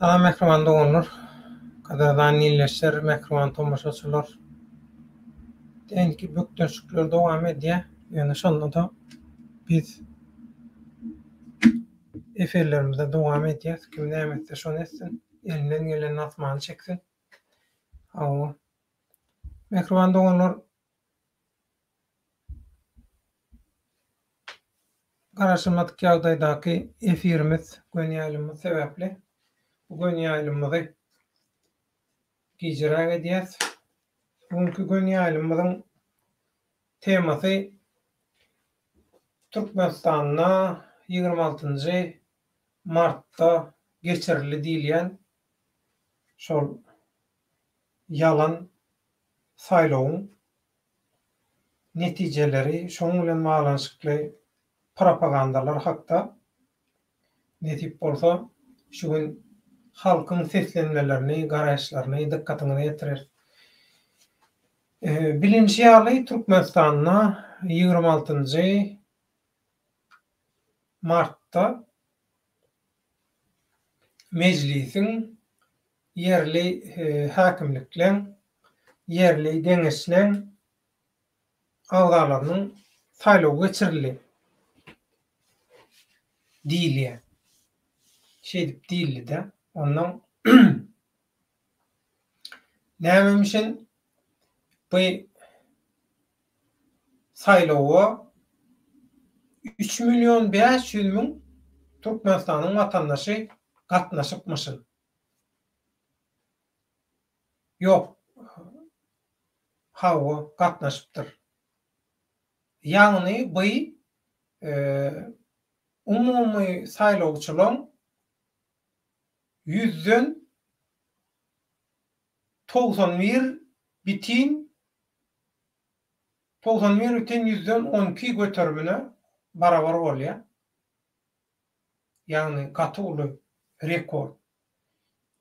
Salam mähriban doganlar, gadyrdan ildeşler, mähriban tomaşaçylar. Enki bökdençlikler dowam edýär. Ýöne şonda-da biz efirlerimize dowam edýäs. Kim näme etse şony etsin. Elinden gelenini asmana çeksin. Hawa. Mähriban doganlar, Garaşylmadyk ýagdaýdaky efirimiz, göni ýaýlymymyz sebäpli bu göni ýaýlymymyzy gijiräk edýäs. Bu günki göni ýaýlymymyzyň temasy Türkmenistanda 26-njy martda geçirildi diýilýän şol ýalan saýlawyň netijeleri, şonuň bilen baglanyşykly propagandalar hakda nesip bolsa şu gün halkyň seslenmelerini, garaýyşlaryny dykgatyňyza ýetireris. Bilinişi ýaly, Türkmenistanda 26-njy martda Mejlisiň ýerli häkimlikleň, ýerli geňeşleň agzalarynyň saýlawy geçirildi diýilýär. Şeýdip diýildi-de. Onnoň nämemişin bu saýlawa 3 million 500 müň Türkmenistanyň watandaşy gatnaşypmyşyn. Ýok. Hawa, gatnaşypdyr. Ýagny by umumy saýlawçylaň ýüzden 91 bitin 91 bitin ýüzden 12 göterimine barabar bolýar. Ýagny gaty uly rekord.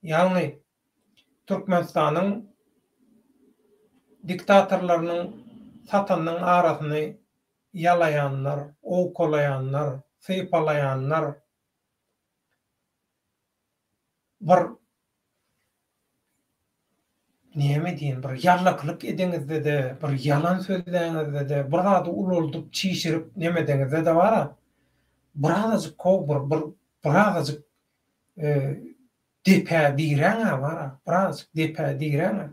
Ýagny Türkmenistanyň diktatorlarynyň satanynyň arasyny ýalaýanlar, owkalaýanlar, sypalaýanlar bir näme diýen bir ýallakylyk edeňizde-de, bir ýalan sözläňizde-de, bir zady ulaldyp, çişirip nemedeňizde-de bar-a, birazajyk how bir bir birazajyk depä diräň-ä bar-a, birazajyk depä diräň-ä.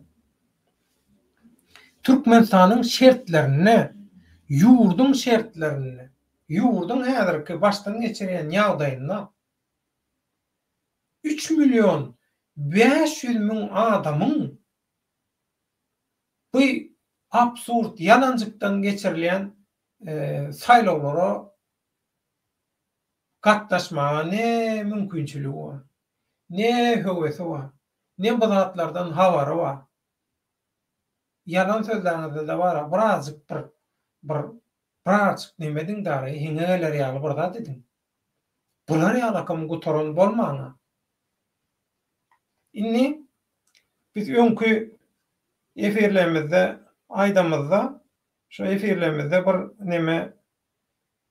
Türkmenistanyň şertlerinde, ýurduň şertlerinde, ýurduň häzirki başdan geçirýän ýagdaýynda 3 million 500 müň adamyň bu absurd ýalanjykdan geçirilýän saýlawlara gatnaşmaga ne mümkinçiligi bar, ne höwesi bar, ne bu zatlardan habary bar. Ýalan sözläňizde-de bar-a, birazjyk bir, bir, birazjyk neme ediň dary, heňe geler ýaly bir zat ediň. Bular ýalakam gutaran bolmaň-a. Indi biz öňki efirlerimizde aýdamyzda, şo efirlerimizde bir neme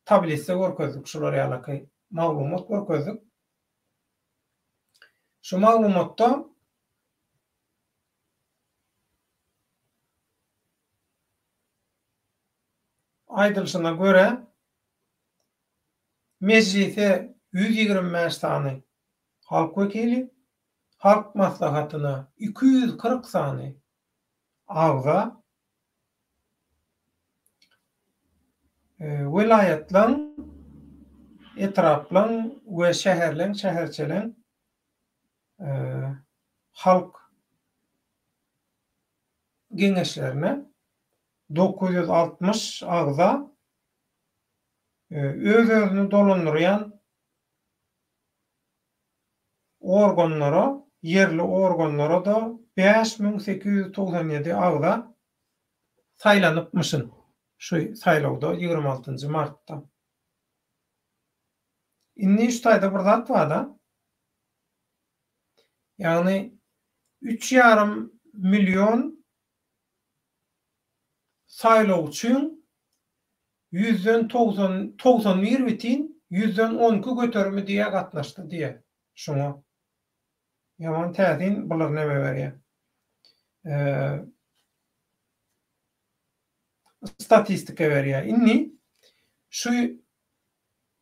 tablisa görkezdik, şular ýalaky maglumat görkezdik. Şu maglumatda aýdylyşyna görä, Mejlise 125 sany halk wekili, Halk Maslahatyna 240 sany agza, Welaýatlaň, etraplaň we şäherleň, şäherçeleň halk geňeşlerine 960 agza öz-özüni dolandyrýan organlara, ýerli organlara-da 5897 agza saýlanypmyşyn şu saýlawda 26-njy martda. Indi şu taýda bir zat bar-da. Ýagny üç ýarym million saýlawçyň ýüzden togsan, 91 bitin ýüzden on iki göterimi diýä gatnaşdy diýä şuňa. Ýaman täsin bular neme berýär. Statistika berýär. Indi şu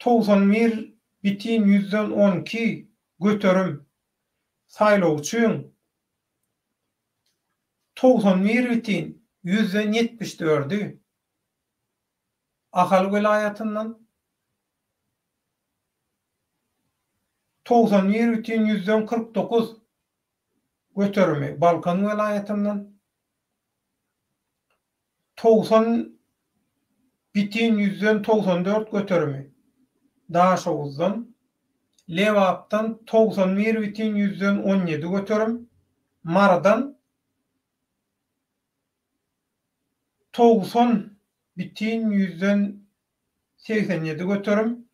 91 bitin ýüzden 12 göterim saýlawçyň 91 bitin ýüzden 74-i Ahal welaýatyndan, 91 bütin ýüzden 49 göterimi Balkan welaýatyndan, 90 bütin ýüzden 94 göterimi Daşoguzdan, Lebapdan 91 bütin ýüzden 17 göterim, Marydan 90 bütin ýüzden 87 göterim,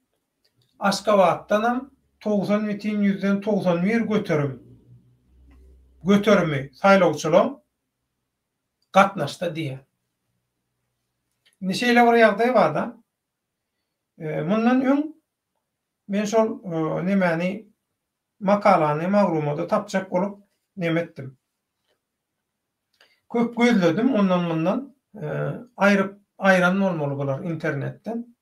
Aşgabatdanam 90 bütin ýüzden 91 göterim göterimi saýlawçylaň gatnaşdy diýýär. Indi şeýle bir ýagdaý bar-da, mundan öň men şol nemäni, makalany, maglumaty tapjak bolup neme etdim. Köp gözledim ondan mundan aýryp aýran bolmaly bular internetden.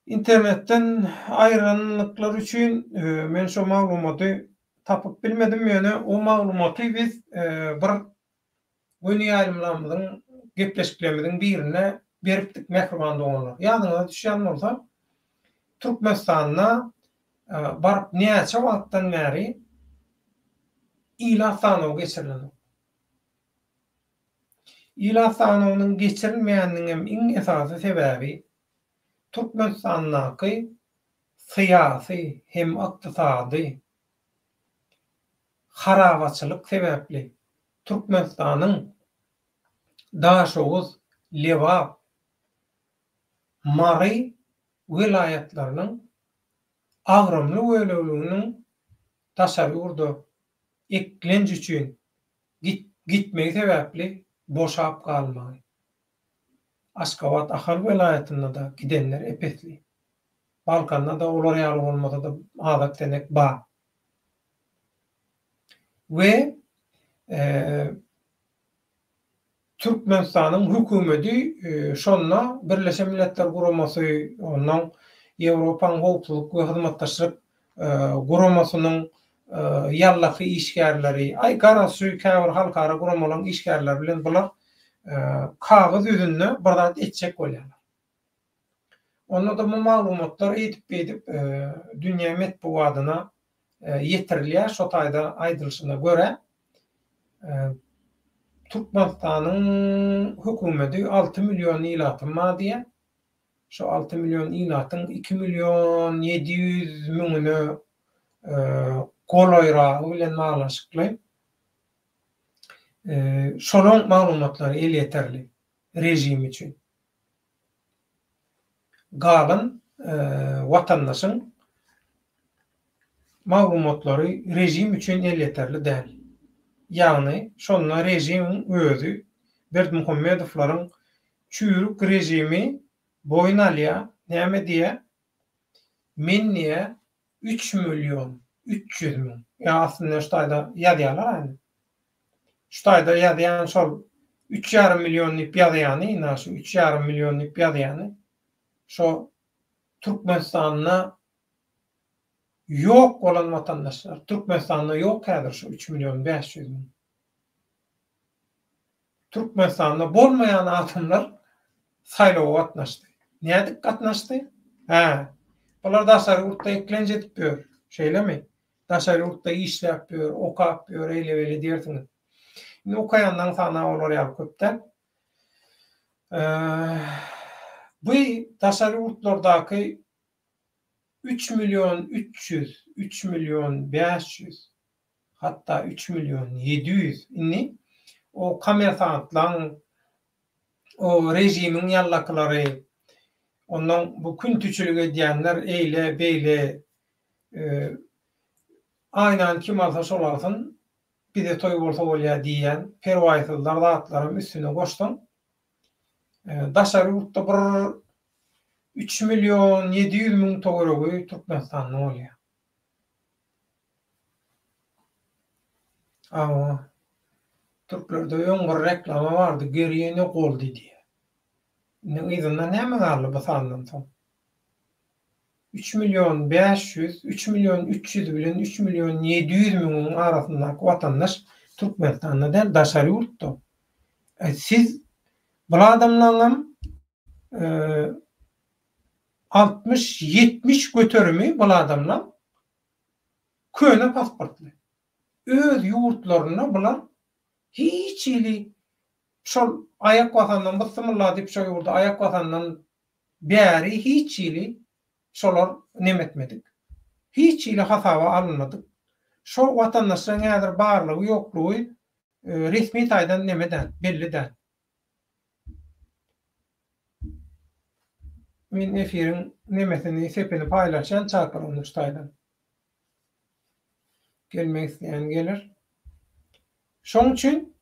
Internetden aýranlyklary üçin men şo maglumaty tapyp bilmedim ýöne o maglumaty biz bir göni ýaýlymlarymyzyň gepleşiklerimiziň birinde beripdik mähriban doganlar. Ýadyňyza düşýän bolsa Türkmenistanda baryp näçe wagtdan bäri ilat sanawy geçirilenok. Ilat sanawynyň geçirilmeýäniniňem iň esasy sebäbi Türkmenistandaky syýasy hem ykdysady harabaçylyk sebäpli Türkmenistanyň Daşoguz, Lebap, Mary welaýatlarynyň agramly böleginiň daşary ýurda eklenç üçin gitmegi sebäpli boşap galmagy. Aşgabat, Ahal welaýatynda-da gidenler ep-esli. Balkanda-da olar ýaly bolmasa-da azak-tenek bar. We Türkmenistanyň hökümeti şonda Birleşen Milletler Guramasy, ondan Ýewropanyň Howpsuzlyk we Hyzmatdaşlyk Guramasynyň ýallaky işgärleri, aý garaz şu käbir halkara guramalaryň işgärleri bilen bular kagyz ýüzünde bir zat etjek bolýarlar. Onda-da bu maglumatlar eýdip-beýdip dünýä metbugatyna ýetirilýär. Şo taýda aýdylyşyna görä, Türkmenistanyň hökümeti 6 million ilatym bar diýýär. Şo 6 million ilatyň 2 million 700 müňüne golaýragy bilen baglanyşykly şolaň maglumatlary elýeterli režim üçin. Galan watandaşyň maglumatlary režim üçin elýeterli däl. Ýagny şonda režimiň özi Berdimuhamedowlaryň çüýrük režimi boýun alýar, näme diýýär? Men diýýär 3 million 300 müň, ýa aslynda şu taýda ýazýarlar indi. Şu taýda ýazýan şol üç ýarym million diýip ýazýany, ynha şu üç ýarym million diýip ýazýany şo Türkmenistanda ýok bolan watandaşlar. Türkmenistanda ýok häzir şu üç million 500 müň. Türkmenistanda bolmaýan adamlar saýlawa gatnaşdy. Nädip gatnaşdy? Hä, bular daşary ýurtda eklenç edip ýör, şeýlemi? Daşary ýurtda işläp ýör, okap ýör, eýle-beýle diýersiňiz. Indi okaýanlaryň sany olar ýaly köp däl. Bu daşary ýurtlardaky 3 million 300, 3 million 500, hatda 3 million 700 indi o kommersantlaryň, o režimiň ýallakylary, ondan bu küntüçilik edýänler eýle, beýle, aýnany kim alsa şol alsyn, bize toý bolsa bolýar diýýän perwaýsyzlar zatlaram üstüne goşsaň, daşary ýurtda bir 3 million 700 müň töweregi Türkmenistanda bolýar. Hawa. Türklerde öň bir reklama bardy, Geriye ne goldy diýýär. Indi yzynda näme galdy bu sandan soň? 3 million 500, 3 million 300 bilen 3 million 700 müňüň arasyndaky watandaş Türkmenistanda däl, daşary ýurtda. E, siz bul adamlaryňam 60-70 göterimi bul adamlaň köne pasportly. Öz ýurtlarynda bular hiç hili şol aýak basandan bysymylla diýip şo ýurda aýak basandan bäri hiç hili şolar neme etmedik. Hiç hili hasaba alynmadyk. Şo watandaşlaryň häzir barlygy ýoklugy resmi taýdan neme däl, belli däl. Men efiriň nemesini, sepini paýlaşýan çakylygyny şu taýdan. Gelmek isleýän geler. Şoň üçin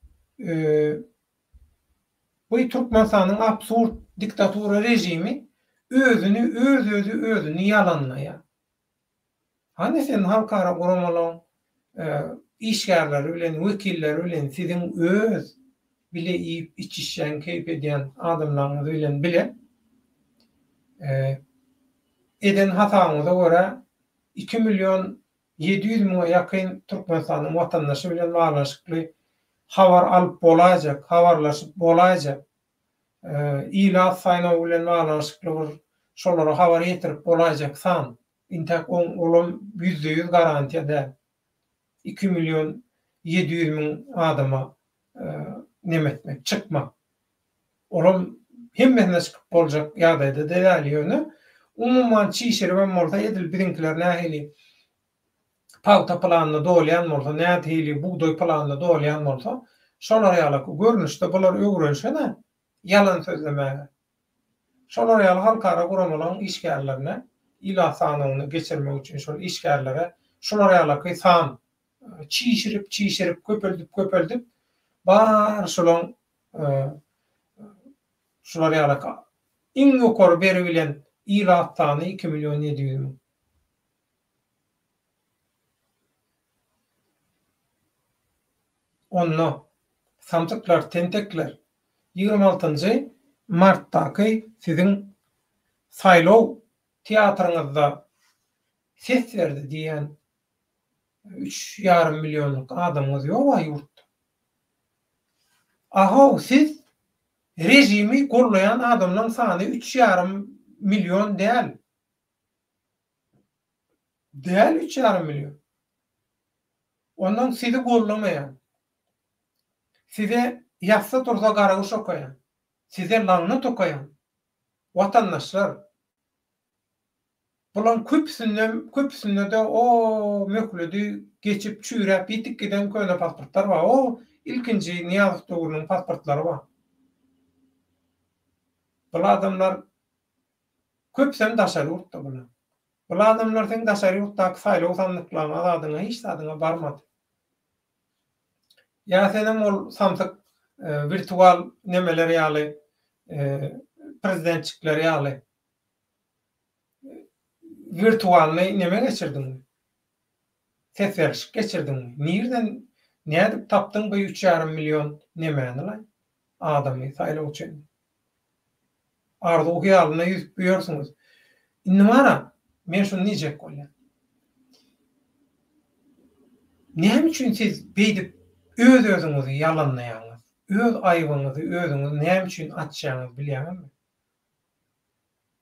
bu Türkmenistanyň absurd diktatura režimi özüni öz-özi özüni ýalanlaýar. Hany sen halkara guramalaň işgärleri bilen, wekilleri bilen siziň öz bile iýip içişýän, keýp edýän adamlaryňyz bilen bile eden hasabyňyza görä 2 million 700 müňe ýakyn Türkmenistanyň watandaşy bilen baglanyşykly habar alyp bolaýjak, habarlaşyp bolaýjak, ilat saýlawy bilen baglanyşykly bir şolara habar ýetirip bolaýjak san. Intäk oň olam 100% garantiýa däl. 2 million 700 müň adama neme etmek, çykmak. Olam hemmesine çykyp boljak ýagdaýda däl ýöne umuman çişiribem bolsa edil biziňkiler nähili pagta planyna dolýan bolsa, nähili bugdaý planyna dolýan bolsa, şolar ýalaky görnüşde bular öwrenişen-ä ýalan sözlemäge. Şolar ýaly halkara guramalaryň işgärlerine ilat sanawyny geçirmek üçin şol işgärlere şular ýalaky san çişirip, çişirip, köpeldip, köpeldip bar şolaň şular ýalaky iň ýokary beribilen ilat sany 2 million 700 müň. Onda, samsyklar, tentekler, 26-njy martdaky siziň saýlaw teatryňyzda ses berdi diýýän üç ýarym millionlyk adamyňyz ýog-a ýurtda. Ahow, siz režimi gollaýan adamlaň sany üç ýarym million däl. Däl üç ýarym million. Ondan sizi gollamaýan, size ýatsa tursa garaguş okaýan, size lagnat okaýan watandaşlar, bulaň köpüsindem, köpüsinde-de o möhledi geçip, çüýräp, ýitip giden köne pasportlar bar. O ilkinji Nyýazow döwrüniň pasportlary bar. Bul adamlar köpüsem daşary ýurtda bular. Bul adamlar seň daşary ýurtdaky saýlaw sandyklaňa zadyňa hiç zadyňa barmady. Ýa senem ol samsyk wirtual nemeler ýaly prezidentçikler ýaly wirtualnyý neme geçirdiňmi? Ses berişik geçirdiňmi? Nirden nädip tapdyň bu üç ýarym million nemäni-laý adamy saýlawçyny? Arzuw-hyýalynda ýüzüp ýörsüňiz. Indi bar-a, men şuny diýjek bolýan. Näme üçin siz beýdip öz-özüňizi ýalanlaýaňyz? Öz aýbyňyzy özüňiz näme üçin açýaňyz bilýäňizmi?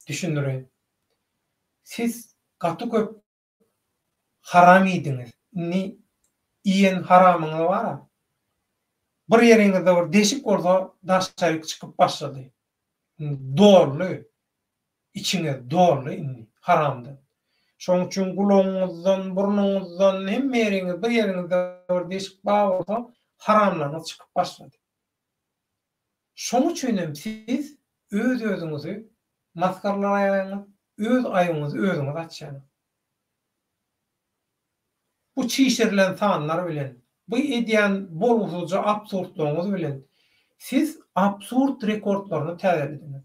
Düşündireýin. Siz gaty köp haram iýdiňiz. Indi iýen haramyňyz bar-a. Bir ýeriňizde bir deşik bolsa daşaryk çykyp başlady. Indi doldy. Içiňiz doldy indi haramdan. Şoň üçin gulagyňyzdan, burnuňyzdan, hemme ýeriňiz, bir ýeriňizde bir deşik bar bolsa haramlaryňyz çykyp başlady. Şoň üçin hem siz öz-özüňizi masgaralaýaňyz, öz aýbyňyzy özüňiz açýaňyz. Bu çişirilen sanlar bilen, bu edýän bolgusyzja absurdlaryňyz bilen siz absurd rekordlaryny täzelediňiz.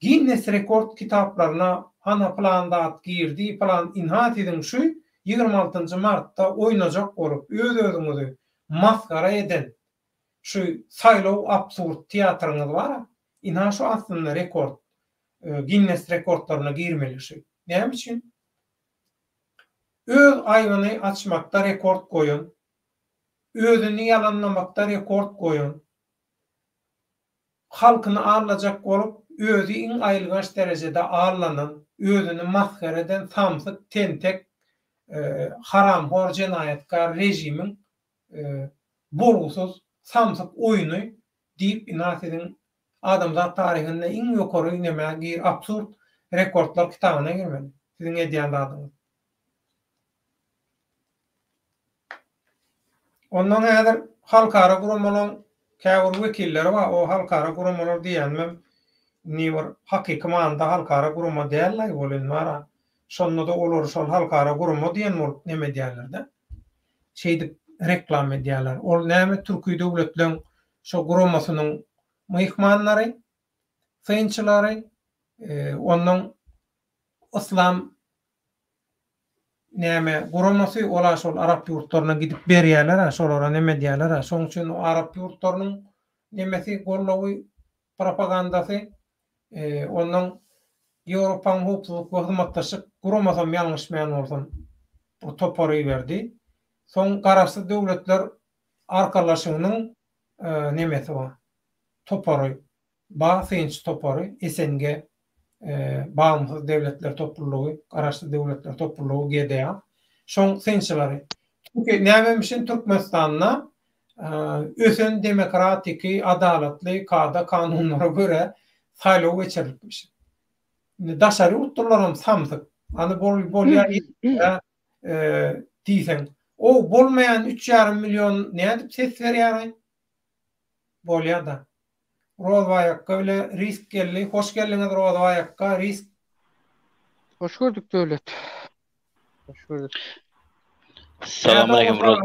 Ginnes rekord kitaplaryna ana pylan zat girdi, pylan ynha siziň şu 26-njy martda oýnajak bolup öz-özüňizi. masgara eden şu saýlaw absurd teatryňyz bar-a, ynha şu aslynda rekord, Ginnes rekordlaryna girmeli şu. Näme üçin? Öz aýbyny açmakda rekord goýan, özüni ýalanlamakda rekord goýan, halkyny aldajak bolup, özi iň aýylganç derejede aldanan, özüni masgara eden samsyk, tentek, haramhor jenaýatkar režimiň bolgusyz, samsyk oýny diýip ynha siziň adamzat taryhynda iň ýokary nämä gir absurd rekordlar kitabyna girmeli siziň edýän zadyňyz. Ondan häzir halkara guramalaryň käbir wekilleri bar. O halkara guramalar diýýänimem indi bir hakyky manyda halkara gurama däl-laý ol indi bar-a. Şonda-da olary şol halkara gurama diýen bolup neme edýärler-de. Şeýdip reklama edýärler. Ol näme türki döwletleň şo guramasynyň myhmanlary, synçylary, onnoň yslam näme guramasy ola şol arap ýurtlaryna gidip berýäler-ä şolara neme edýäler-ä şoň üçin o arap ýurtlarynyň nemesi goldawy propagandasy ondan Ýewropaň howpsuzlyk we hyzmatdaşlyk guramasam ýalňyşmaýan bolsam bir topar iberdi. Soň Garaşsyz Döwletler Arkalaşygynyň nemesi bar topary Ba synçy topary, SNG, Bagymsyz Döwletler Toplulygy, Garaşsyz Döwletler Toplulygy, GDA, şoň synçylary. Çünki nämemişin Türkmenistanda ösen demokratiki, adalatly kada-kanunlara görä saýlaw geçirilipmiş. Indi daşary ýurtlylaram samsyk. Hany bol bolýar diýseň, o bolmaýan üç ýarym million nädip ses berýäraý? Bolýada. Rozbaý akga bile Risk geldi. Hoş geldiňiz Rozbaý akga, Risk. Hoş gördük Döwlet. Hoş gördük. Salam aleyküm Roz.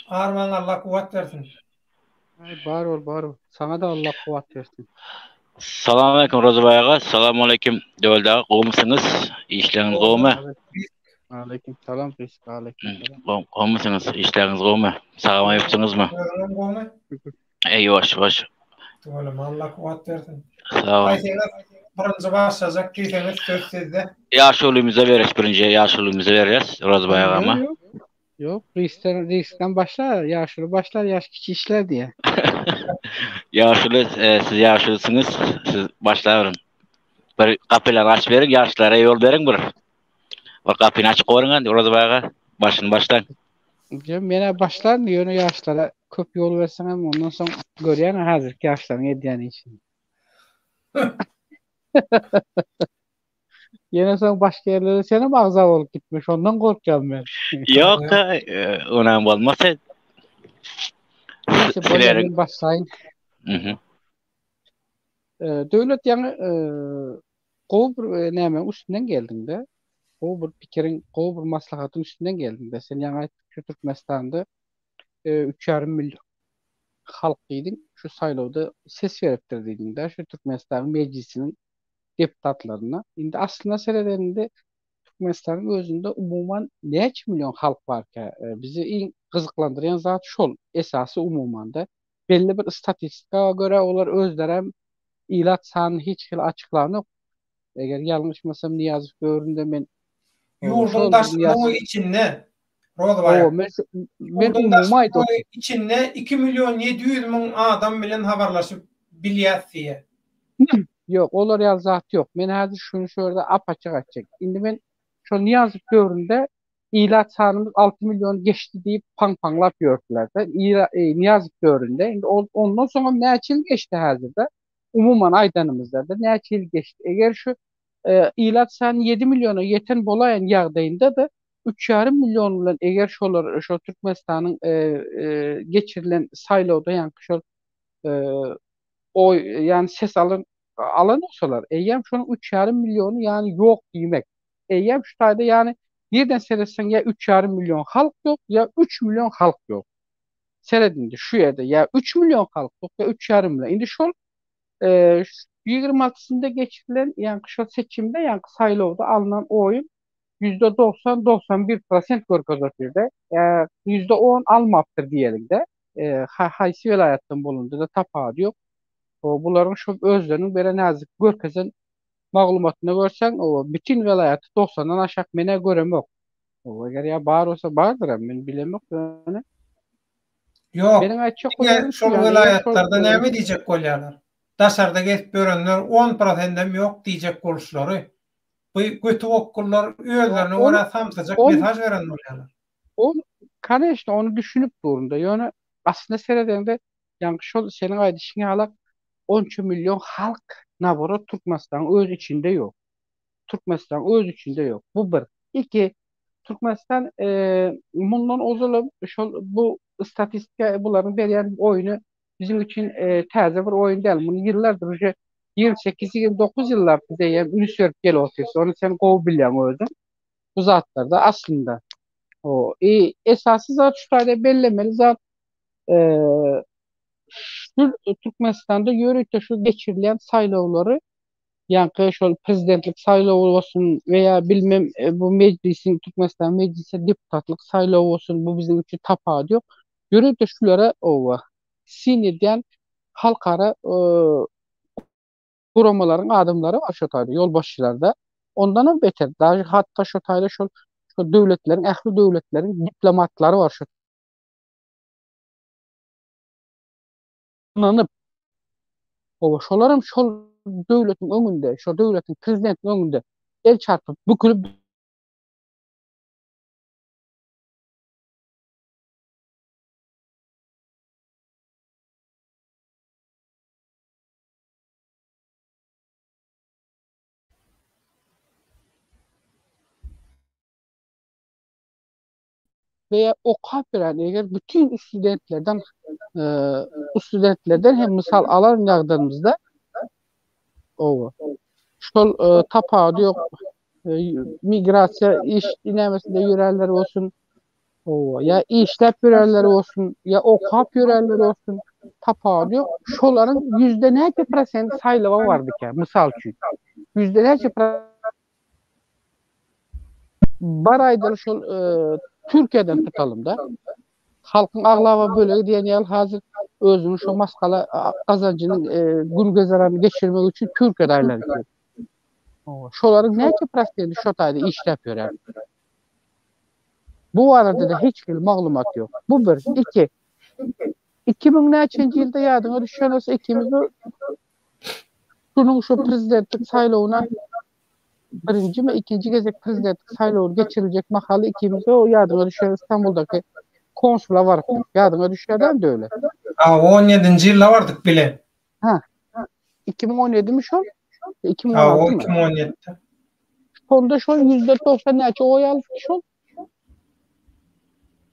Arman Allah kuwwat bersin. Ay bar ol bar ol. Saňa da Allah kuwwat bersin. Salam aleyküm Rozbaý aga. Salam aleyküm Döwlet aga. Gowmysyňyz? Işleriňiz gowmy? Aleyküm salam Risk aleyküm salam. Gowmysyňyz? Işleriňiz gowmy? Sagama ýoksuňyzmy? Özüňem gowmy? Eý ýuwaş ýuwaş. Tüweleme Allah kuwwat bersin. Sag boluň. Haýsyňyz birinji başlajak diýseňiz söz sizde. Ýaşulymyza bereris birinji ýaşulymyza berýäs Rozbaý agama. Ýok ýok Riskden riskden başla ýaşuly başlar ýaş kiçi işler diýe. Ýaşuly e, siz ýaşulysyňyz siz başlaberiň. Bir gapylary açyp beriň ýaşlara ýol beriň bir. Bir gapyny açyp goýuň indi Rozbaý aga. Başyny başlaň. Ýa men-ä başlaryn ýöne ýaşlara köp ýol berseňem ondan soň görýäň häzirki ýaşlaryň edýän işini. Ýene soň başga ýerlere senem agza bolup gitme şondan gorkýan men. Ýok, onam bolmasa. Neyse bolýa men başlaýyn. Mhm. Döwlet ýaňy gowy bir nämäň üstünden geldiňde. Gowy bir pikiriň, gowy bir maslahatyň üstünden geldiňde. Sen ýaňy aýtdyň şu Türkmenistanda üç ýarym million halk diýdiň, şu saýlawda ses beripdir diýdiňde, şu Türkmenistanyň mejlisiniň deputatlaryna. Indi aslyna seredeniňde Türkmenistanyň özünde umuman näçe million halk barka? Bizi iň gyzyklandyrýan zat şol, esasy umumanda. Belli bir statistika görä olar özlerem ilat sanyny hiç hili açyklanok. Eger ýalňyşmasam Nyýazow döwründe men Ýurduň daşynda we içinde Rozbaý. Hawa, men men umumy aýdyp otyryn. Içinde 2 million 700 müň adam bilen habarlaşyp bilýäs diýýär. Ýok, olar ýaly zat ýok. Men häzir şuny şu ýerde ap-açyk aýtjak. Indi men şol Nyýazow döwründe ilat sanymyz 6 million geçdi diýip paň-paňlap ýördüler-de. Nyýazow döwründe. Indi ol ondan soňam näçe ýyl geçdi häzir-de? Umuman aýdanymyzda-da näçe ýyl geçdi? Eger şu ilat sany 7 milliona ýeten bolaýan ýagdaýynda-da üç ýarym million bilen eger şolar şol Türkmenistanyň geçirilen saýlawda ýaňky şol oý ýagny ses alan alan bolsalar eýýäm şonuň üç ýarym milliony ýagny ýok diýmek. Eýýäm şu taýda ýagny nirden seretseň ýa üç ýarym million halk ýok ýa üç million halk ýok. Seret indi şu ýerde ýa üç million halk ýok ýa üç ýarym million. Indi şol 26-synda geçirilen ýaňky şol seçimde ýaňky saýlawda alnan oýuň. %90, 91 prosent görkezip otyrda. %10 almapdyr diýeliňde. Haýsy welaýatdan bolanda-da tapawudy ýok. Bularyň şu özleriniň beren häzirki görkezen maglumatyna görseň, bütin welaýaty 90-dan aşak men-ä göremok. Eger ýa bar bolsa bardyram, men bilemok ýöne. Ýok. Meniň aýtjak bolýanym şol welaýatlarda näme diýjek bolýarlar? Daşarda gezip ýörenler on prosendem ýok diýjek boluşlary. Bu göti okgullar özlerine görä samsyjak mesaj beren bolýarlar. Ol koneçno ony düşünip durunda ýöne aslynda seredeňde ýaňky şol seniň aýdyşyň ýalak onça million halk naborot Türkmenistanyň öz içinde ýok. Türkmenistanyň öz içinde ýok. Bu bir. Iki, Türkmenistan mundan ozalam şol bu statistika bularyň berýän oýny biziň üçin täze bir oýun däl. Muny ýyllardyr uje 28, 29 ýyllap biz eýýäm üns berip gelip otyrys. Ony sen gowy bilýäň özüň. Bu zatlarda aslynda. O, e, esasy zat şu taýda bellemeli zat e, şu Türkmenistanda ýörite şu geçirilýän saýlawlary ýaňky şol prezidentlik saýlawy bolsun we ýa bilmem e, bu mejlisiň Türkmenistan mejlise deputatlyk saýlawy bolsun bu biziň üçin tapawudy ýok. Ýörite şulara owa syn edýän halkara e, guramalaryň adamlary bar şo taýda ýolbaşçylarda. Ondanam beter, daži hatda şo taýda şol şo döwletleriň ähli döwletleriň diplomatlary bar şo ynanyp, oba şolaram şol döwletiň öňünde, şo döwletiň prezidentiniň öňünde el çarpyp, bükülip Veya okap ýören eger bütin studentlerden studentlerden hem mysal alan ýagdaýymyzda owa şol tapawudy ýok migrasiýa iş nämesinde ýörenler bolsun owa ýa işläp ýörenler bolsun ýa okap ýörenler bolsun tapawudy ýok şolaryň ýüzde näçe prosent saýlawa bardyka mysal üçin ýüzde näçe Bar aýdaly şol Türkiýeden tutalym-da. Halkyň aglaba bölegi diýen ýaly hazir özüniň şo masgala gazanjynyň gün gezeranyny geçirmek üçin Türkiýede aýlanyp ýör. Şolaryň näçe prosenti şo taýda işläp ýörär? Bu barada-da hiç hili maglumat ýok. Bu bir. Iki. 2000 näçenji ýylda ýadyňa düşýän bolsa ikimiz şunuň şu prezidentlik saýlawyna birinjimi ikinji gezek prezidentlik saýlawyny geçiriljek mahaly ikimiz o ýadyňa düşýär Istanbuldaky konsula barypdyk. Ýadyňa düşýär däl döwlet? Ha, 17-nji ýylda bardyk bile. Ha. 2017 mi şol? 2016 Ha, o 2017-de. Şonda şol %90 näçe oý alypdy şol?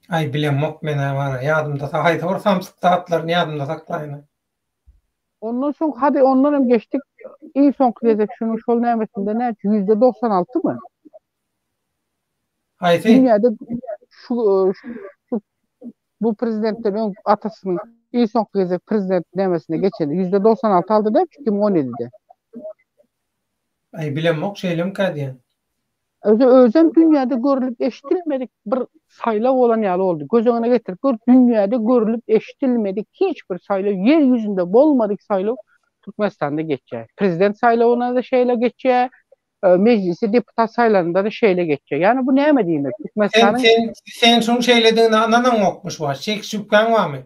Aý bilemok men-ä bara ýadymda haýsy bir samsyk zatlaryny ýadymda saklaýyn. Ondan soň hadi ondan hem geçdik. Iň soňky gezek şunuň şol nämesinde näçe %96 my? Haýsy? Dünýäde şu, şu bu prezidentden öň atasynyň iň soňky gezek prezident nämesine geçende %96 aldy da 2017-de. Aý bilemok şeýlemika diýen. Özi özem dünýäde görlüp eşdilmedik bir saýlaw bolan ýaly boldy. Göz öňüne getirip gör, dünýäde görlüp eşdilmedik hiç bir saýlaw, ýer ýüzünde bolmadyk saýlaw Türkmenistanda geçýär. Prezident saýlawynda-da şeýle geçýär, e, mejlise deputat saýlanynda-da şeýle geçýär. Ýagny bu näme diýmek? Türkmenistanyň Sen sen sen şuň şeýledigine ynanaňokmy şu wagt? Şek şübhäň barmy?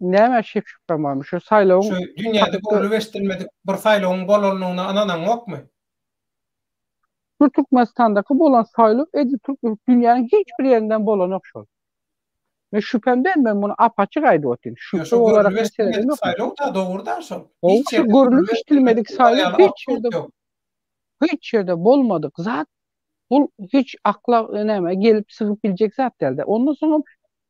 Näme şek şübhäm barmy? Şu saýlawyň Şu dünýäde görlüp eşdilmedik bir saýlawyň bolanyna ynanaňokmy? Şu Türkmenistandaky bolan saýlaw edil türk dünýäniň hiç bir ýerinden bolanok şol. Men şübhem däl men muny ap-açyk aýdyp otyryn. Şübhe olarak mesele ýok. Saýlaw da dogry da şol. Hiç ýerde görlüp eşidilmedik saýlaw hiç ýerde hiç ýerde bolmadyk zat. Bu hiç akla näme gelip sygyp biljek zat däldi. Ondan soň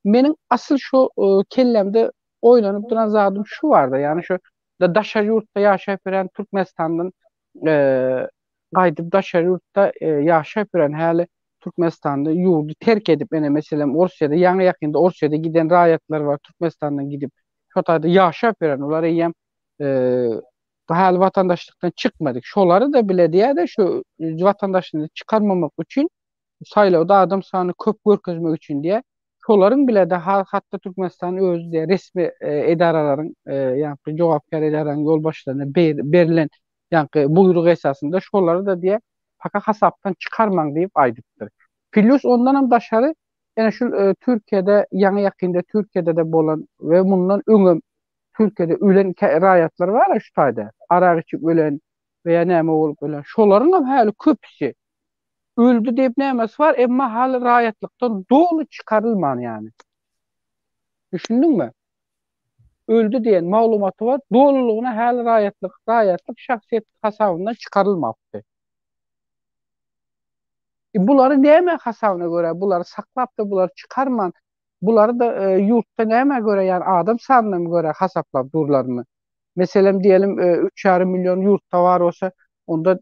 meniň asyl şu e, kellemde oýlanyp duran zadym şu barda. Ýagny şu daşary ýurtda ýaşap ýören Türkmenistandan gaýdyp daşary ýurtda ýaşap ýören häli Türkmenistanda ýurdy terk edip ene meselem Orsýede ýaňy ýakynda Orsýede giden raýatlar bar Türkmenistandan gidip şo taýda ýaşap ýören olar eýýäm. Häli watandaşlykdan çykmadyk. Şolary-da bile diýýär-de şu watandaşlygyny çykarmamak üçin saýlawda adam sanyny köp görkezmek üçin diýýär. Şolaryň bile-de hatda Türkmenistanyň özi diýýär resmi edaralaryň ýaňky jogapkär edaranyň ýolbaşçylaryna berlen ýaňky buýruk esasynda şolary-da diýýär paka hasapdan çykarmaň diýip aýdypdyr. Plýus ondanam daşary ene şu Türkiýede ýaňy ýakynda Türkiýede-de bolan we mundan öňem Türkiýede ölen raýatlar bar-a şu taýda, arak içip ölen we ýa näme bolup ölen, şolaryňam häli köpüsi öldi diýip nämesi bar, emma hali raýatlykdan doly çykarylman ýany. Düşündiňmi? Öldi diýen maglumaty bar, dolulygyna häli raýatlyk, raýatlyk şahsyýet hasabyndan çykarylmapdy. E bulary näme hasabyna görä bulary saklap-da bulary çykarman, bulary-da ýurtda nämä görä ýani adam sanyna görä hasaplap durlarmy? Meselem diýelim üç ýarym million ýurtda bar bolsa, onda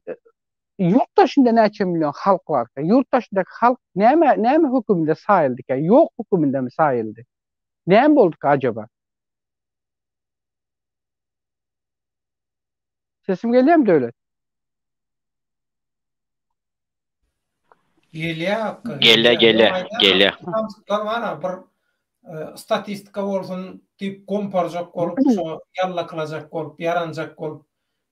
ýurt daşynda näçe million halk barka? Ýurt daşyndaky halk näme näme höküminde saýyldyka? Ýok hökümindemi saýyldy? Näme bolduka ajaba? Sesim gelýärmi Döwlet? Gelýär Hakga, Gelýär, gelýär. gelýär, Ýok, aýdýan gelýär. samsyklar bar-a, bir statistika bolsun diýip gomparjak bolup, şo ýallakylajak bolup, ýaranjak bolup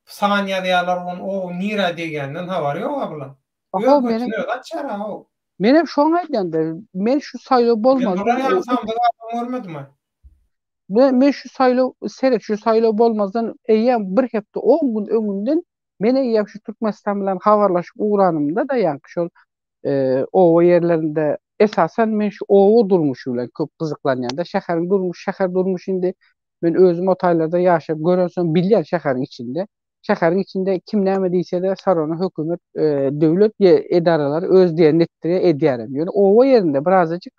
san ýazýarlar, onuň o nirä degýäninden habary ýok-a bulaň. Öz Aho, meniň götüni özi açýar-a o. Menem şoňa aýdýan-da, men şu saýlaw Men bolmazdan bular ýaly samsyk adam görmedim-aý. Men, men şu saýlaw, seret, şu saýlaw bolmazdan eýýäm bir hepde, on gün öňünden men eýýäm şu Türkmenistan bilen habarlaşyp ugranymda-da, ýaňky şol oba ýerlerinde, esasan men şu oba durmuşy bilen köp gyzyklanýan-da, şäheriň durmuşy, şäher durmuşy indi men özüm o taýlarda ýaşap görensoň bilýän şäheriň içinde. Şäheriň içinde kim näme diýse-de sarona hökümet, döwlet edaralary öz diýenini etdirýär, edýärem. Ýöne oba ýerinde birazajyk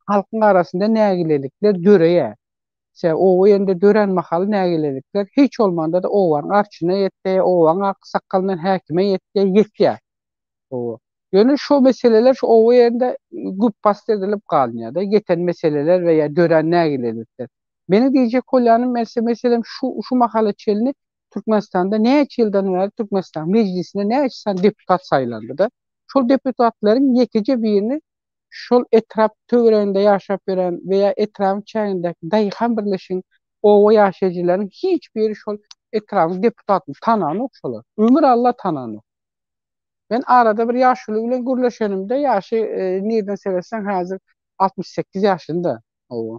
halkyň arasynda nägilelikler döreýär. Sebäbi oba ýerinde dörän mahaly nägilelikler hiç bolmanda-da obanyň arçynyna ýetýär, obaň aksakgalyndan häkime ýetýär, ýetýär. Oba. Ýöne şo meseleler şu oba ýerinde güpbasdy edilip galynýar-da, ýeten meseleler we ýa dörän nägilelikler. Meniň diýjek bolýanym, meselem, şu şu mahala çenli Türkmenistanda näçe ýyldan bäri Türkmenistanyň Mejlisine näçe sany deputat saýlandy-da. Şol deputatlaryň ýekeje birini şol etrap töwereginde ýaşap ýören we ýa etrabyň çägindäki daýhan birleşigiň oba ýaşaýjylarynyň hiç biri şol etrabyň deputatyny tananok şolar. Ömür Alla tananok. Men arada bir ýaşuly bilen gürleşenimde ýaşy nirden seretseň häzir 68 ýaşynda. Hawa.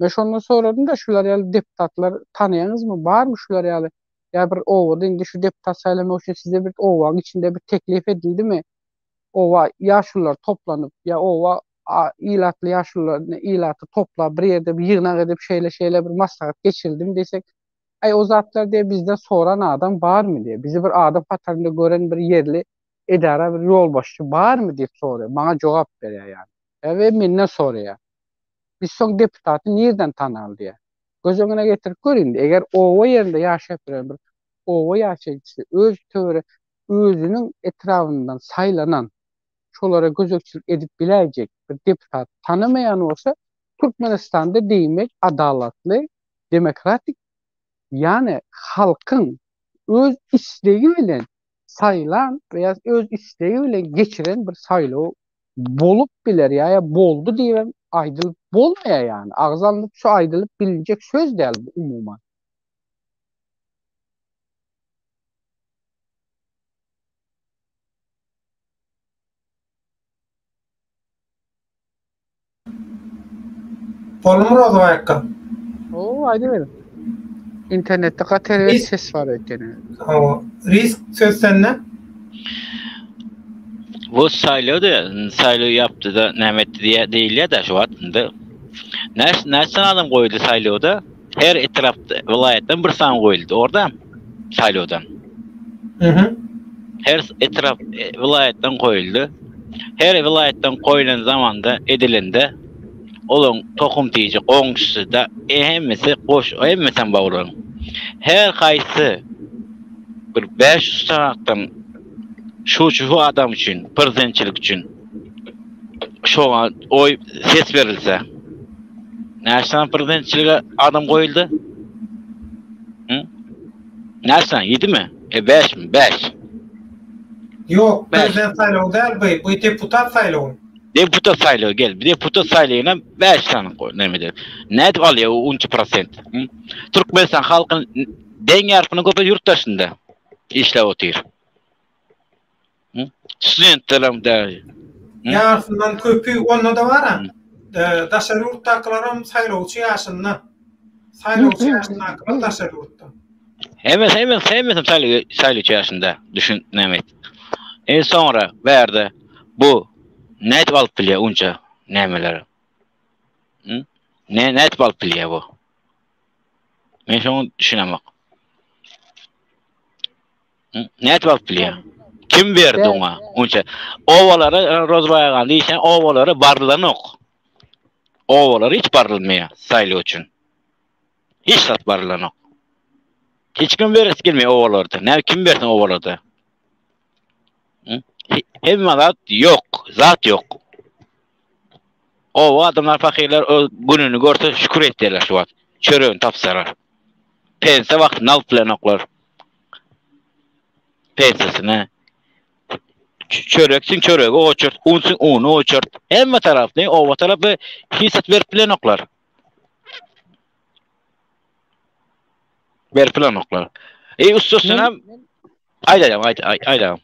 Men şondan soradym-da şular ýaly deputatlar tanaýaňyzmy, barmy şular ýaly ýa bir obada indi şu deputat saýlamak üçin size bir obaň içinde bir teklip edildimi? Oba ýaşulular toplanyp ýa oba ilatly ýaşulular ilaty toplap bir ýerde bir ýygnak edip şeýle-şeýle bir maslahat geçirildimi diýsek, Aý o zatlar diýýär bizden soran adam barmy diýýär. Bizi bir adam hatarynda gören bir ýerli edara bir ýolbaşçy barmy diýip soraýar. Maňa jogap berýär ýagny. We menden soraýar. Biz soň deputaty nirden tanaly diýýär. Göz öňüne getirip gör indi, eger oba ýerinde ýaşap ýören bir oba ýaşaýjysy öz töwere özüniň etrabyndan saýlanan, şolara gözegçilik edip biläýjek bir deputat tanamaýan bolsa, Türkmenistanda diýmek adalatly, demokratik, ýagny halkyň öz islegi bilen saýlan we ýa öz islegi bilen geçiren bir saýlaw bolup biler ýa boldy diýibem aýdylyp bolmaýar ýagny agyz alnyp şu aýdylyp bilinjek söz däl bu umuman. Boldumy Rozybaý akga? Hawa aýdyberiň. Internetde gaty erbet ses bar ekeni. Hawa. Risk söz sende. Bu saýlawda saýlaw ýapdy-da näme etdi diýä diýilýär-de şu wagt indi. Näçe näçe adam goýuldy saýlawda? Her etrapda, welaýatdan bir sany goýuldy orda saýlawdan. Mhm. Her etrap e, welaýatdan goýuldy. Her welaýatdan goýulan zamanda edilende olaryň tohum tiji goňşusy da e, hemmesi goş hemmesi bar olaryň. Her haýsy bir 500 sanakdan şu şu adam üçin, prezidentçilik üçin şoňa oý ses berilse näçe sany prezidentçilige adam goýuldy? Hı? Näçe sany? Ýedimi? E bäşmi? Bäş. Ýok, prezident saýlawy däl bu, bu deputat saýlawy. Deputat saýlawy gel. Deputat saýlawyna 5 sany goý, näme eder. Nädip alýar o unça prosent? Türkmenistan halkyny deň ýarpynyň köpüsi ýurt daşynda işläp otyr. Studentlerem däl. Ýarysyndan köpi onda-da bar-a. Daşary ýurtdakylaram saýlawçy ýaşynda. Saýlawçy ýaşyndakylar daşary ýurtda. Hemmesi, hemmesi, hemmesi saýlaw, saýlawçy ýaşynda. Düşün, näme et. E soňra bärde bu nädip alyp bilýär unça nämeleri? Ne nädip alyp bilýär bu? Men şoňa düşünemok. Nädip alyp bilýär? Kim berdi oňa? Onça obalara e, Rozbaý agany diýseň obalara barylanok. Obalara hiç barylmaýar saýlaw üçin. Hiç zat barylanok. Hiç kim beresi gelmeýär obalarda. Näme kim bersin obalarda? Hemme zat ýok, zat ýok. Oba adamlar fakirler öz gününi görse şükür etýärler şu wagt. Çöregini tapsalar. Pensiýa wagtynda alyp bilenoklar. Pensiýasyny. Çöreksiň çöregi oçurt, unsuň uny oçurt. Hemme tarapny oba tarapy hiç zat berip bilenoklar. Berip bilenoklar. E üstesine aýdaýam, aýt, aýdaýam.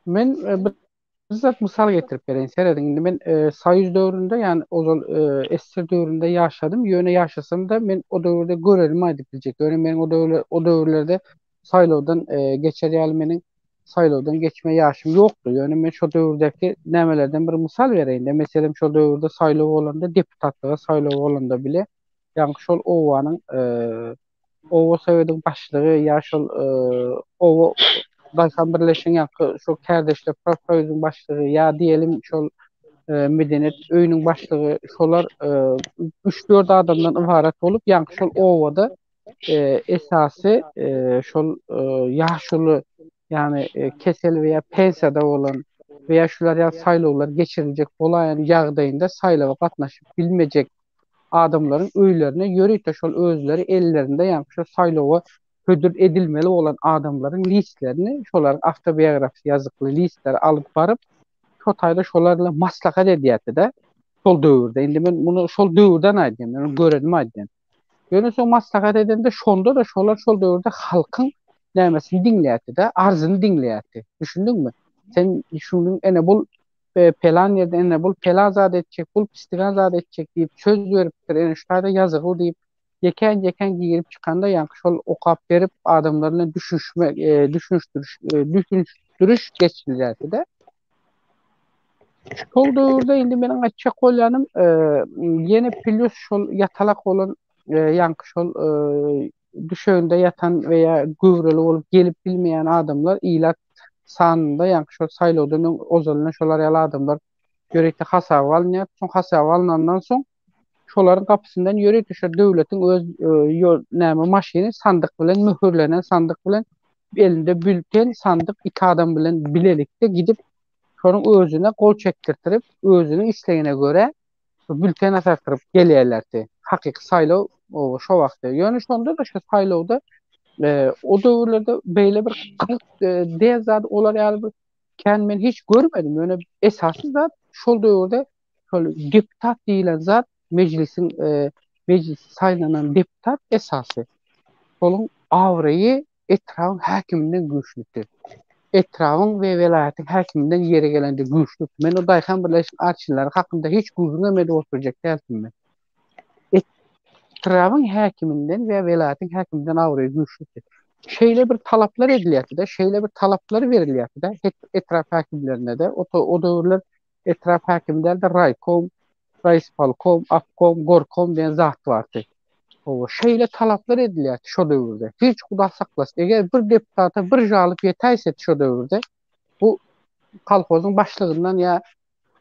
Men e, bir zat mysal getirip bereýin. Serediň, indi men e, Soýuz döwründe, ýagny ozal e, SSR döwründe ýaşadym. Ýöne ýaşasam-da men o döwürde görenimi aýdyp biljek. Ýöne meniň o döwürler o döwürlerde saýlawdan e, geçer ýaly meniň saýlawdan geçme ýaşym ýokdy. Ýöne men şo döwürdäki nämelerden bir mysal bereýin-de. Meselem, şo döwürde saýlaw bolanda, deputatlyga saýlaw bolanda bile, ýagny şol obanyň e, oba sowediň başlygy ýa şol e, oba daýhan birleşigiň ýa şol kärdeşler profsoýuzyň başlygy ýa diýelim şol e, medeniýet öýüniň başlygy şolar e, 3-4 adamdan ybarat bolup, ýaňky şol obada e, esasy e, şol e, ýaşuly ýagny e, kesel we ýa pensiýada bolan we ýa şular ýaly saýlawlar geçiriljek bolaýan ýagdaýynda saýlawa gatnaşyp bilmejek adamlaryň öýlerine ýörite şol özleri ellerinde ýaňky şol saýlawa hödür edilmeli bolan adamlaryň listlerini, şolaryň awtobiografisy ýazykly listleri alyp baryp, şo taýda şolar bilen maslahat edýärdi-de, şol döwürde. Indi men muny şol döwürden aýdýan, men ony görenimi aýdýan. Ýöne soň maslahat edende şonda-da şolar şol döwürde halkyň nämesini diňleýärdi-de, arzyny diňleýärdi. Düşündiňmi? Sen şunuň ene bul pelan ýerde ene bul pelan zat etjek, bul pisdigan zat etjek diýip söz beripdir, ene şu taýda ýazygyl diýip, ýekän-ýekän girip çykanda ýaňky şol okap berip adamlar bilen düşünişme, e, düşünişdiriş, e, düşünişdiriş geçirilýärdi-de. Şol döwürde indi meniň aýtjak bolýanym, e, ýene plýus şol ýatalak bolan e, ýaňky şol e, düşeginde ýatan we ýa göwreli bolup gelip bilmeýän adamlar ilat sanynda ýaňky şol saýlawdan öň ozalyndan şolar ýaly adamlar ýörite hasaba alynýar. Soň hasaba alnandan soň şolaryň gapysyndan ýörite şo döwletiň öz ýol näme maşyny sandyk bilen möhürlenen sandyk bilen elinde bülten sandyk iki adam bilen bilelikde gidip şonuň özüne gol çekdirtirip özüniň islegine görä bülten asartyryp gelýärlerdi. Hakyky saýlaw şo wagtda. Ýöne şonda-da şu saýlawda e, o döwürlerde beýle bir gylyk e, diýen zat olar ýaly bir kän men hiç görmedim. Ýöne esasy zat şol döwürde şol deputat diýlen zat mejlisiň e, mejlis saýlanan deputat esasy. Şoluň abraýy etrabyň häkiminden güýçlüdi. Etrabyň we welaýatyň häkiminden ýeri gelende güýçlüdi. Men o daýhan birleşik arçynlary hakynda hiç gürrüňem edip oturjak däldim men. Etrabyň häkiminden we welaýatyň häkiminden abraýy güýçlüdi. Şeýle bir talaplar edilýärdi-de, şeýle bir talaplar berilýärdi-de, etrap häkimlerine-de, o, o döwürler etrap häkimi däl-de raýkom, raýispolkom, obkom, gorkom diýen zat bardy. Hawa, şeýle talaplar edilýärdi şo döwürde. Hiç Huda saklasyn, eger bir deputata bir žalyp ýetäýsedi şo döwürde, bu kolhozyň başlygyndan ýa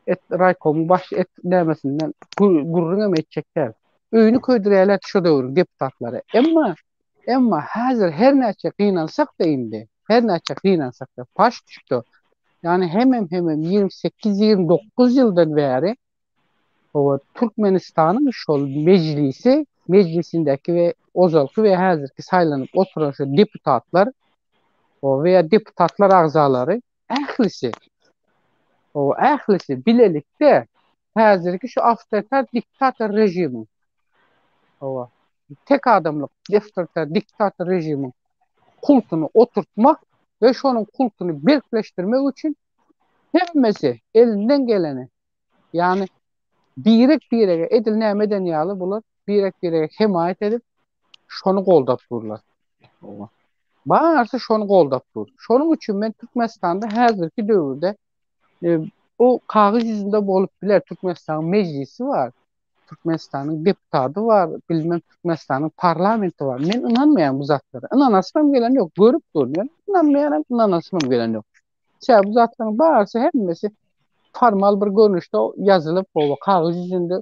et raýkomyň baş et nämesinden gürrüňem etjek däl. Öýüni köýdürýärlerdi şo döwrüň deputatlary. Emma, emma häzir her näçe gynansak-da indi, her näçe gynansak-da, paş düşdi. Ýagny hemem hemem 28, 29 ýyldan bäri Hawa, Türkmenistanyň şol mejlisi. mejlisindäki we ozalky we häzirki saýlanyp oturan şu deputatlar we ýa deputatlar agzalary ählisi o ählisi bilelikde häzirki şu awtoritar diktator režimiň owa tek adamlyk awtoritar diktator režimiň kultuny oturtmak we şonuň kultuny berkleşdirmek üçin hemmesi elinden geleni ýagny birek-birege edil näme eden ýaly bular birek-birege hemaýat edip şony goldap durlar. Owa. Barysy şony goldap dur. Şonuň üçin men Türkmenistanda häzirki döwürde e, bu kagyz ýüzünde bolup biler Türkmenistanyň mejlisi bar. Türkmenistanyň deputady bar, bilmem Türkmenistanyň parlamenti bar. Men ynanmaýan bu zatlara. Ynanasym gelen ýok, görüp durun. Men ynanmaýanam, ynanasym gelen ýok. Sebäbi bu zatlaryň barysy hemmesi formal bir görnüşde ýazylyp, oba kagyz ýüzünde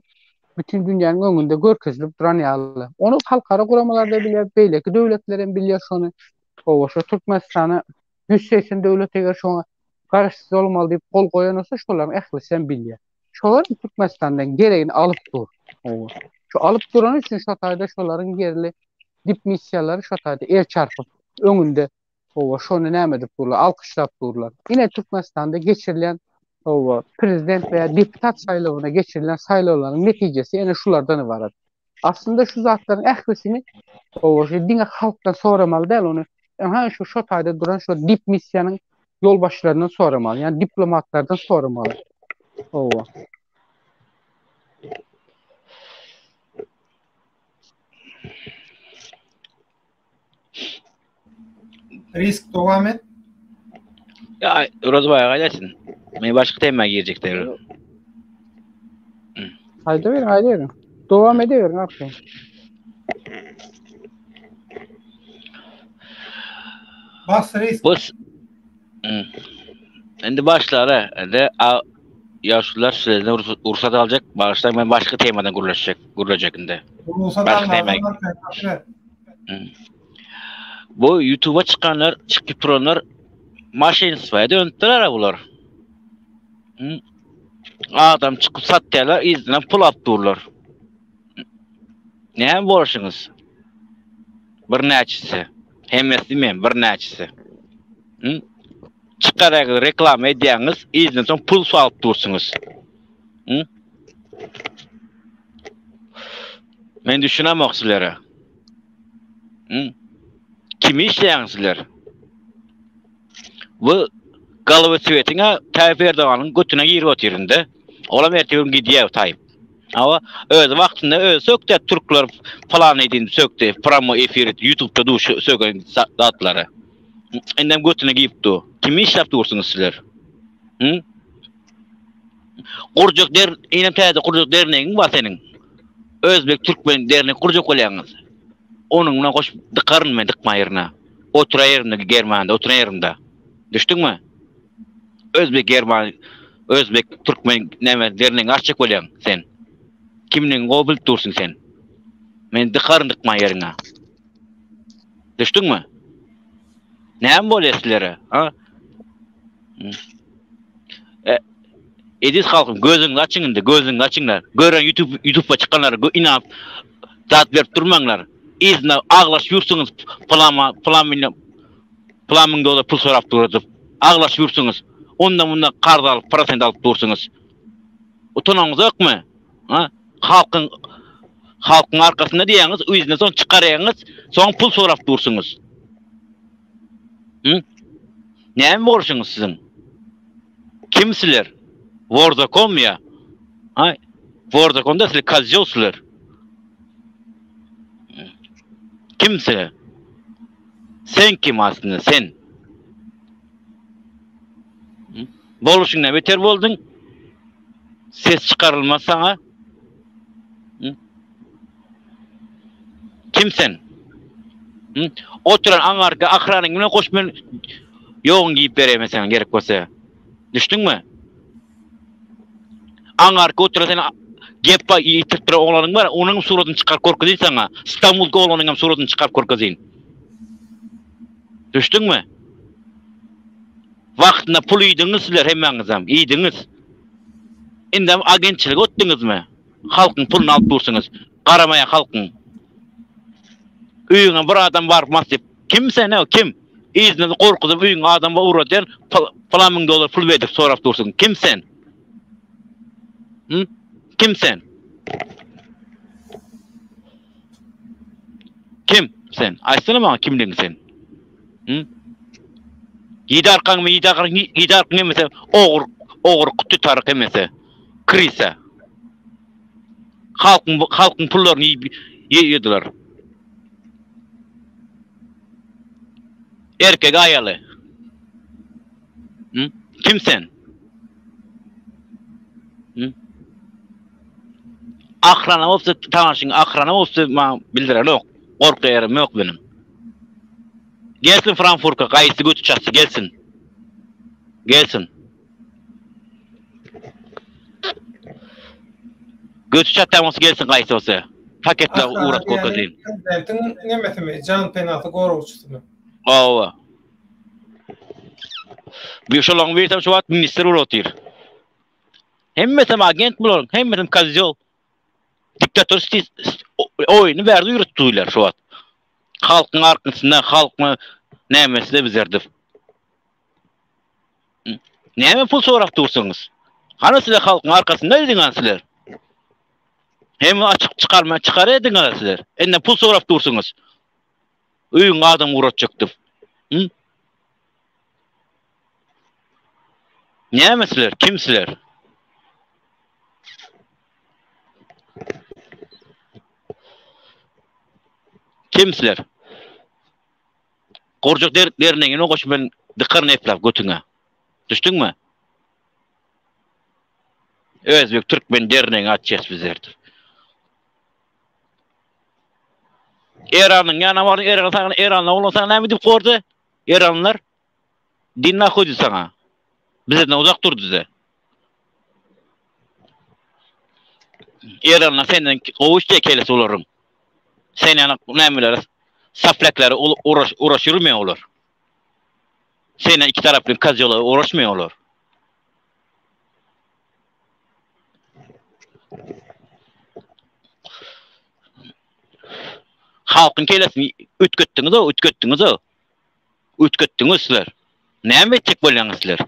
bütün dünýäniň öňünde görkezilip duran ýaly. Ony halkara guramalar da bilýär, beýleki döwletler hem bilýär şony. Oba şu Türkmenistana 180 döwlet eger şoňa garaşsyz bolmaly diýip gol goýan bolsa, şolaryň ählisi hem bilýär. Şolar Türkmenistandan geregini alyp dur. Oba. Şu alyp durany üçin şo taýda şolaryň ýerli dipmissiýalary şo taýda el çarpyp öňünde Hawa, şony näme edip durlar, alkyşlap durlar. Ine Türkmenistanda geçirilen hawa, prezident we deputat saýlawyna geçirilen saýlawlaryň netijesi ene şulardan ybarat. Aslynda şu zatlaryň ählisini hawa, şu diňe halkdan soramaly däl, ony ha şu şo taýda duran şu dip missiýanyň ýolbaşçylaryndan soramaly, ýagny diplomatlardan soramaly. Hawa. Risk dowam et. Ya Rozbaý gaýdaýsyn. Men başga tema girjek däl. Haýda ber, haýda ber. Dowam edeweriň arkaýyn. Bas risk. Bu Indi başlara, indi ýaşulular sizden rugsat aljak, bagyşlaň men başga temadan gürleşjek, gürlejek indi. Rugsat almadan Bu YouTube'a çykanlar, çykyp duranlar maşinstwaya dönüpdiler bular. Adam çykyp satýarlar, yzyndan pul alyp durlar. Näme bolşuňyz? Bir näçesi. Hemmesi diýmeýän, bir näçesi. Çykaraýyňyz reklama edýäňiz, yzyndan soň pul salyp dursuňyz. Men düşünemok sizlere. Kimi işleýäňiz sizler? Bu Galowy Swetiň-ä Taýyp Erdoganyň götüne girip otyr indi. Olam ertir gün gidýär Taýyp. Hawa, özi wagtynda özi sökdi türkler falan edin sökdi. Pramo efir YouTube'da duş söken zatlary. Indem götüne girip dur. Kimi işläp dursuňyz sizler? Hı? Gurjak der, inem täze gurjak dernegiň bar seniň. Özbek türkmen dernek gurjak bolýaňyz. Onuň bilen goşup dykaryn men dykma ýerine. Otura ýerimde Germaniýada oturan ýerimde. Düşdüňmi? Özbek German Özbek türkmen näme dernegiňi açjak bolýaň sen. Kimligini gowy bilip dursuň sen. Men dykaryn dykma ýeriňe. Düşdüňmi? Näme bolýar sizlere? Ha? E, eziz halkym gözüňizi açyň indi, gözüňizi açyňlar. Gören YouTube YouTube'a çykanlara inap zat berip durmaňlar. Yzyna aglaşyp ýürsüňiz plama plan milyon plan müň dollar pul sorap duradyp. Aglaşyp ýürsüňiz. Ondan bundan karz alyp, prosent alyp dursuňyz. Utanaňyz ýokmy? Ha? Halkyň halkyň arkasynda diýýäňiz, yzyna soň çykarýaňyz, soň pul sorap dursuňyz. Hı? Näme bolşuňyz siziň? Kim sizler? Vorzakom ya? Ha? Vorzakomda sizler kozýol sizler. Kim sizler? Sen kim aslynda sen? Boluşyňdan beter bolduň. Ses çykarylmaz saňa. Kim sen? Oturan aňarky ahranyň bilen goş men ýoguň giýip bereýin saňa gerek bolsa. Düşdüňmi? Aňarky oturan sen gep bar ýitirip duran oglanyň bar, onuň suratyny çykaryp görkezeýin saňa. Stambulda oglanyň hem suratyny çykaryp görkezeýin. Düşdüňmi? Wagtynda pul iýdiňiz sizler hemmäňizem, iýdiňiz. Indem agentçilik otdyňyzmy? Halkyň puluny alyp dursuňyz. Garamaýan halkyň. Öýüňe bir adam baryp mas diýip. Kim sen o kim? Yzyny gorkuzyp öýüňe adam ugradýan pylan müň dollar pul berdik sorap dursuň. Kim sen? Hı? Kim sen? Kim sen? Aýtsana maňa kimligiňi sen? Hı? Ýedi arkaňmy, ýedi arkaň, ýedi arkaň hemmesi ogur, ogur kuty taryk hemmesi. Krisa. Halkyň halkyň pullaryny iýip ýediler. Erkek aýaly. Hı? Kim sen? Hı? Ahrana bolsa tanaşyň ahrana bolsa maňa bildirenok. Gorky ýerim ýok meniň. Gelsin Frankfurka gaýsy göti çatsy gelsin. Gelsin. Göti çatýan bolsa gelsin gaýsy bolsa. Paketler ugrat gorkazyn. Prezidentiň nemesimi, jan penasy goragçysymy? Hawa. Bir şolaryň birisi şu wagt ministr bolup otyr. Hemmesem agent bularyň, hemmesem kozýol. Diktator oýny bärde ýüretdiler şu wagt. Halkyň arkasynda, halkyň nämesinde bizerdir. Näme pul sorap dursuňyz? Hany sizler halkyň arkasynda ediňiz sizler? Hem açyk çykarma çykar ediňiz sizler. Indi pul sorap dursuňyz. Öýüň adam ugratjak diýip. Hı? Näme sizler? Kim sizler? Kim sizler? Gurjak der derneňini goşup men dykaryn eplap götüňe. Düşdüňmi? Özbek türkmen derneňi açýas bizler. Eranyň ýanyna bardyň, Eran saňa Eranly oglan saňa näme diýip gordy? Eranlylar din nahuý diýdi saňa. Bizden uzak dur diýdi. Eranlar senden gowy işleýär kelesi olaryň. Sen ýaly nämeler saplaklara uraş uraş ýürmeýär olar. Sen iki taraply kozýola uğraşmaýar olar. Halkyň kelesini üýtgetdiňiz-ow, üýtgetdiňiz-ow. Üýtgetdiňiz sizler. Näme etjek bolýaňyz sizler?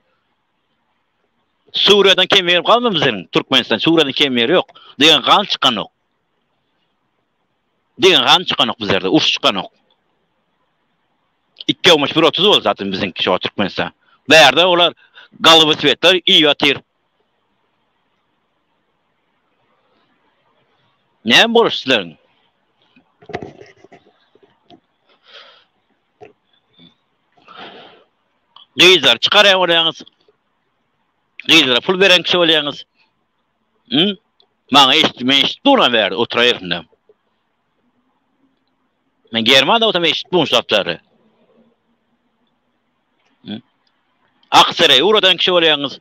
Suriýadan kem ýer galmady biziň Türkmenistan. Suriýadan kem ýer ýok. Diýen gan çykanok. Diýen gan çykanok bizlerde, uruş çykanok. 2 olmuş 1.30 boldy zaten biziňki şu Türkmenistan. Bärde olar galyby svetler iýip ýatyr. Näme boluş sizleriň? Gyzlar çykarýan bolýaňyz. Gyzlara pul beren kişi bolýaňyz. Hı? Maňa eşit, men eşitip duran bärde oturan ýerimde. Men Germaniýada bolsam eşitip duran şu zatlary. Aksaray ugradan kişi bolýaňyz.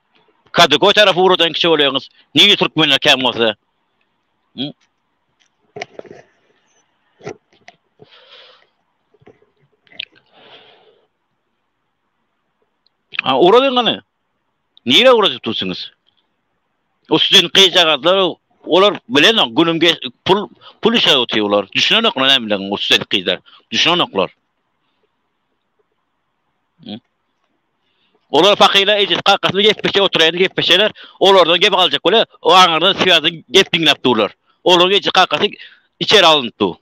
Kadykoý tarapy ugradan kişi bolýaňyz. Nirede türkmenler kän bolsa. Hı? Ha, ugradyň gany. Nirä ugradyp dursuňyz? O student gyzjagazlar olar bilenok günüm pul pul işe otyr olar. Düşünenoklar näme bilen o student gyzlar. Düşünenoklar. Olar fakirler ejesi kakasyny gepleşe oturýan gepleşeler. Olardan gep aljak bolýar. O aňyrdan swýazy gep diňläp durlar. Olaryň ejesi kakasy içeri alyndy.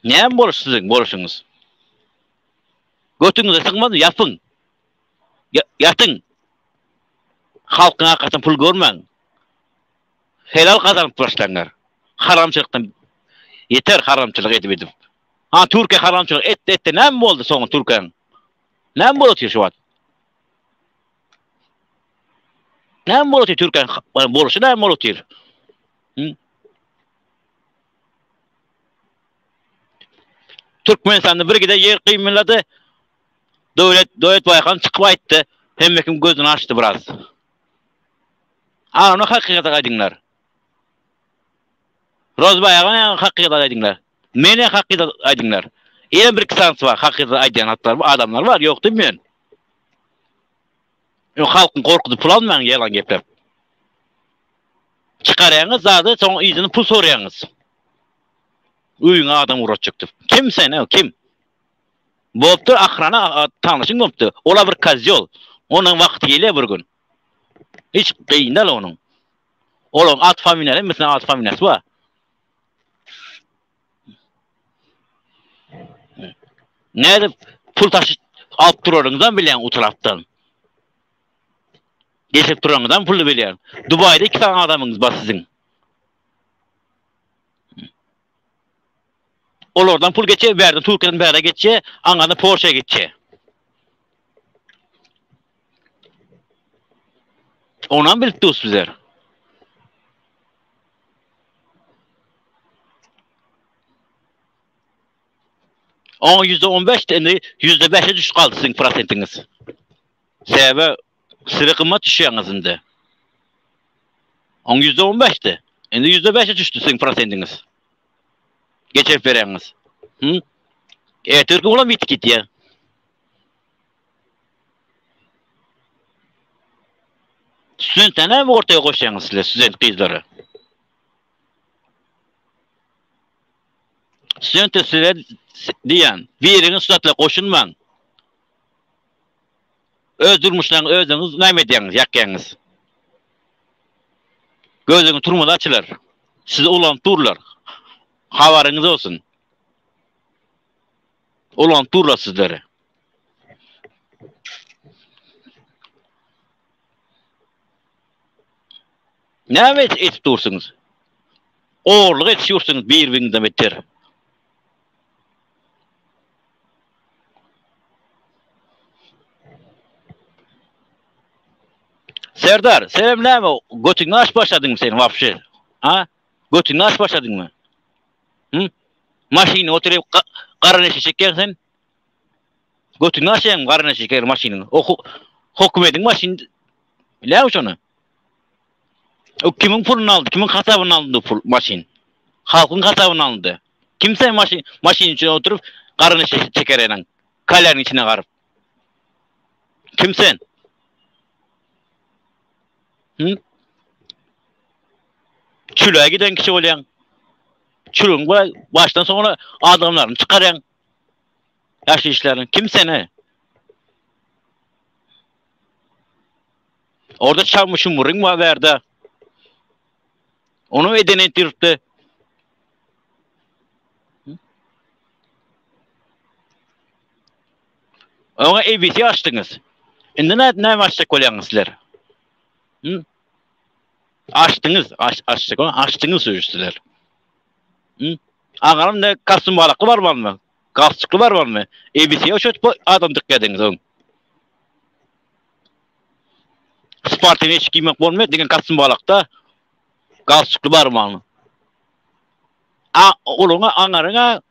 Näme boluş siziň boluşyňyz? Götüňize sygmaz ýapyň. Ýatyň. Halkyň arkasyndan pul görmäň. Helal gazanyp başlaňlar. Haramçylykdan ýeter haramçylyk edip edip. Ha Türkiýe haramçylyk etdi etdi näme boldy soňy Türkiýäň? Näme bolup otyr şu wagt? Näme bolup otyr Türkiýäň boluşy näme bolup otyr? Türkmenistanda bir gide ýer gymylady. Döwlet Döwlet Baýkan çykyp aýtdy. Hemme kim gözüni açdy biraz. Ana hakykaty aýdyňlar. Rozbaý aga hakykaty aýdyňlar. Mene hakykaty aýdyňlar. Ýene bir iki sanysy bar hakykaty aýdýan hatlar adamlar bar ýok diýmeýän. Ýok halkyň gorkuzyp pul almaň ýalan gepläp. Çykarýaňyz zady, soň yzyny pul soraýaňyz. Öýüňe adam ugratjak diýip. Kim sen, kim? Bolupdyr, ahrana tanyşyň bolupdyr. Ola bir kozýol. Onuň wagty gelýär bir gün. Hiç gyn däl onuň. Olaryň at familiýasy, hemmesiniň at familiýasy bar. Nädip pul taşyp alyp duraryňyzam bilýän o tarapdan. Geçirip duranyňyzam pully bilýän. Dubaýda iki sany adamyňyz bar siziň. Olardan pul geçýär, bärden Türkiýeden bäre geçýär, aňňadan Polşa geçýär. Onam bilip durus bizler. Oňa %15 indi %5-e düşüp galdy siziň prosentiňiz. Sebäbi size gymmat düşýäňiz indi. Oň %15-di. Indi %5-e düşdi siziň prosentiňiz. Geçirip bereňiz. Hı? Ertir olam ýitip gidýär. Studentler näme ortaya goşýaňyz sizler student gyzlary? Studentler size diýýän, biriňiz studentler goşulmaň. Öz durmuşlaryňyzy özüňiz näme edýäňiz, ýakýaňyz. Gözüňiz turmada açylar. Sizi ulanyp durlar. Habaryňyz bolsun. Ulanyp durlar sizleri. Näme edip dursuňyz? Ogurlyk edip ýursuňyz bir-biriňizden beter. Serdar, senem näme götüňi aç başladyňmy sen wapşe? Ha? Götüňi aç başladyňmy? Hı? Maşynyň oturyp gara neşe çekýäň sen? Götüňi açýaňmy gara neşe çeker maşynyň? O hökümediň maşyny bilýäňmi şony? O kimiň puluny aldy, kimiň hasabyna alyndy pul maşyn? Halkyň hasabyna alyndy. Kim sen maşyn maşyn üçin oturyp gara neşe çeker enen? Kalýanyň içine garyp. Kim sen? Hı? Çüle giden kişi bolýaň. Çülüň başdan soňuna adamlaryny çykarýaň. Ýaş işlerini. Kim sen he? Orada çammy şumuryň bar bärde. Onu eden etdiripdi. Oňa ABC açdyňyz. Indi näme näme açjak bolýaňyz sizler? Hı? Açdyňyz, aç açjak, açdyňyz söz sizler. Hı? Agaram ne kostüm balakly bar barmy? Galstukly bar barmy? ABC-ye uçup adam dykýadyňyz öň. Sportiwny eşik giýmek bolmaýar, diňe kostüm balakda galstukly barmaly. A uluňa aňaryňa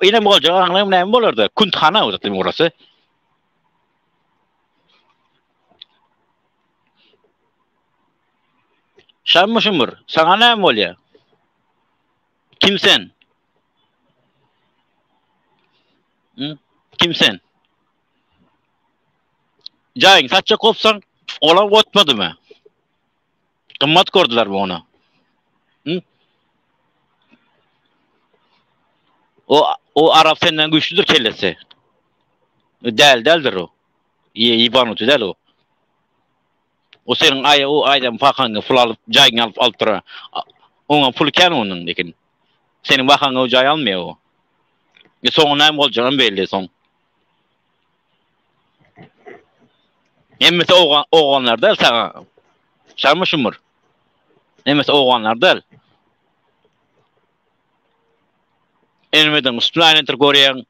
ine boljak aňlaýym näme bolardy? Küntihana o zaten orası. Şammy şumur, saňa näme bolýar? Kim sen? Hı? Kim sen? Jaýyň satjak bolsaň, olar otmadymy? Gymmat gördüler bu ony. Hı? O o Arap senden güçlüdür kellesi. Däl däldir o. Ye ibanuty däl o. O seniň aý o aýdan pahaňy pul alyp jaýyňy alyp alyp duran. Oňa pul kän onuň lekin. Seniň bahaňa o jaý almaýar o. E soňy näme boljagy belli soň. Hemmesi owgan owganlar däl saňa. Şarmy şumur. Hemmesi owganlar däl. Elmeden üstüne aýlantyr görýäň.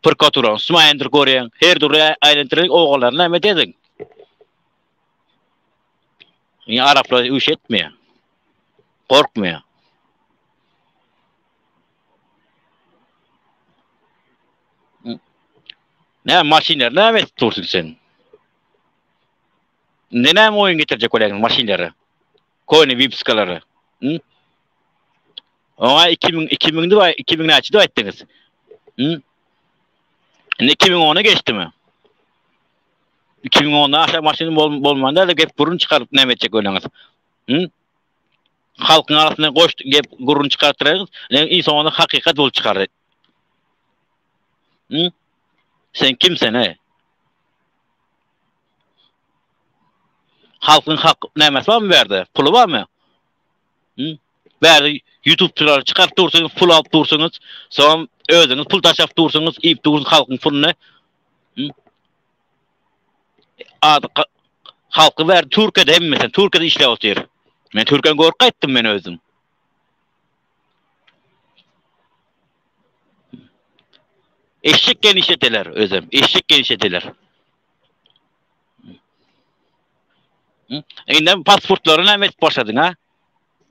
Prokuraturanyň üstüne aýlantyr görýäň. Her dürli aýlantyr owganlar näme dediň? Ýa araplar üş etmeýär. Gorkmaýar. Näme maşynlary näme edip dursuň sen? Indi näme oýun getirjek bolýaň maşynlary? Köne wipskalary. Hı? Oňa 2000 2000 diýip 2000 näçe diýip aýtdyňyz? Hı? Indi 2010-a geçdimi? 2010-dan aşak maşyn bol bolman däl gep burun çykaryp näme etjek bolýaňyz? Hı? Halkyň arasynda goş gep gürrüň çykartdyraýyňyz, iň soňunda hakykat bolup çykar. Hı? Sen kim sen e? Halkyň hak nämesi barmy bu ýerde? Puly barmy? Hı? Bäri YouTubeçylary çykaryp dursuňyz, pul alyp dursuňyz, soň özüňiz pul taşlap dursuňyz, iýip dursuňyz halkyň puluny. Hı? Ady halky bäri Türkiýede hemmesi, Türkiýede işläp otyr. Men Türkiýäni görüp gaýtdym men özüm. Eşek genişeteler özem, eşek genişeteler. Indi pasportlary näme etip başladyň ha?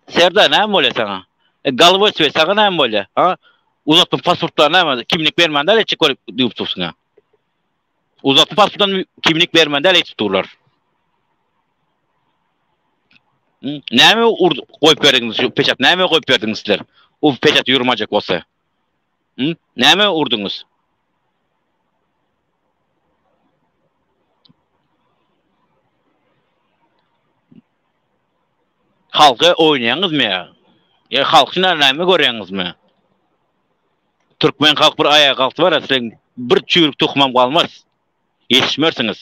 Serdar näme bolýar saňa? E, Galwoý swe saňa näme bolýar? Ha? Uzatma pasportlary näme? Kimlik bermän däl etjek bolup diýip dursuň ha. Uzatma pasportdan kimlik bermän däl etip durlar. Näme ur goýup berdiňiz şu peçat? Näme goýup berdiňiz sizler? O peçat ýurmajak bolsa. Näme urduňyz? Halka oýnaýaňyzmy ýa? Ýa halky näme görýäňizmi? Türkmen halk bir aýaga galkdy bar, siziň bir çüýrük tohumam galmaz. Ýetişmersiňiz.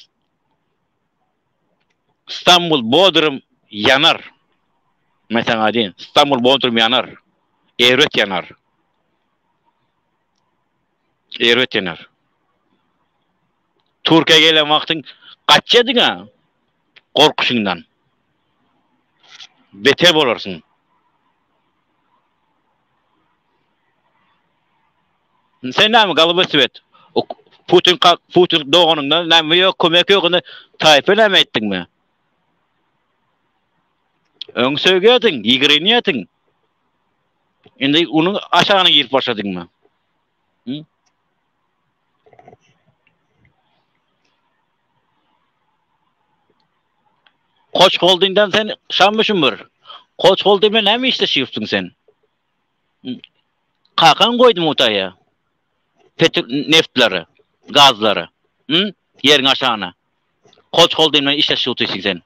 Stambul Bodrum ýanar. Men saňa aýdýan, Stambul Bodrum ýanar. Erbet ýanar. Erbet ýanar. Türkiýä gelen wagtyň gaçýadyň-a gorkuşyňdan. Beter bolarsyň. Sen näme galyba svet? Putin Putin doganyňdan näme ýok, kömek ýok indi taýpa näme etdiňmi? Öň sögýärdiň, ýigrenýärdiň. Indi onuň aşagyna girip başladyňmy? Hı? Koç Holdingden sen şamyşym bir. Koç Holding bilen näme işleşipsiň sen? Kakaň goýdy mutaýa. Petr neftleri, gazlary. Hı? Ýeriň aşagyna. Koç Holding bilen işleşip otursyň sen.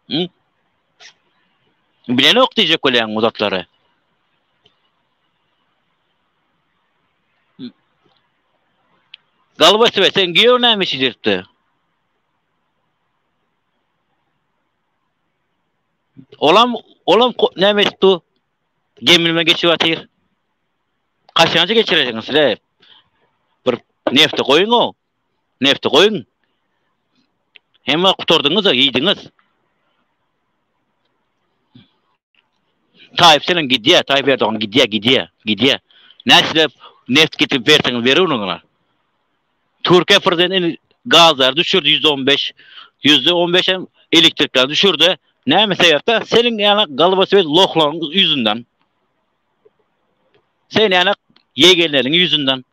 Hı? Bilenok diýjek bolýaň bu zatlary. Galba sen giýew näme iş edipdi? Olam olam näme edipdi? Gemilme geçip atyr. Kaçanca geçireceksiniz sizler? Bir nefti goýuň o. Nefti goýuň. Hemme gutardyňyz da iýdiňiz. Tayyip seniň gidýär, Tayyip Erdogan gidýär, gidýär, gidýär. Näçe neft getirip berseňiz beriň oňa. Türkiýe prezidenti gazlary düşürdi 115, %15 hem elektrikleri düşürdi. Näme sebäpden? Seniň ýaly galba söz lohlaryň ýüzünden. Sen ýaly ýegenleriň ýüzünden.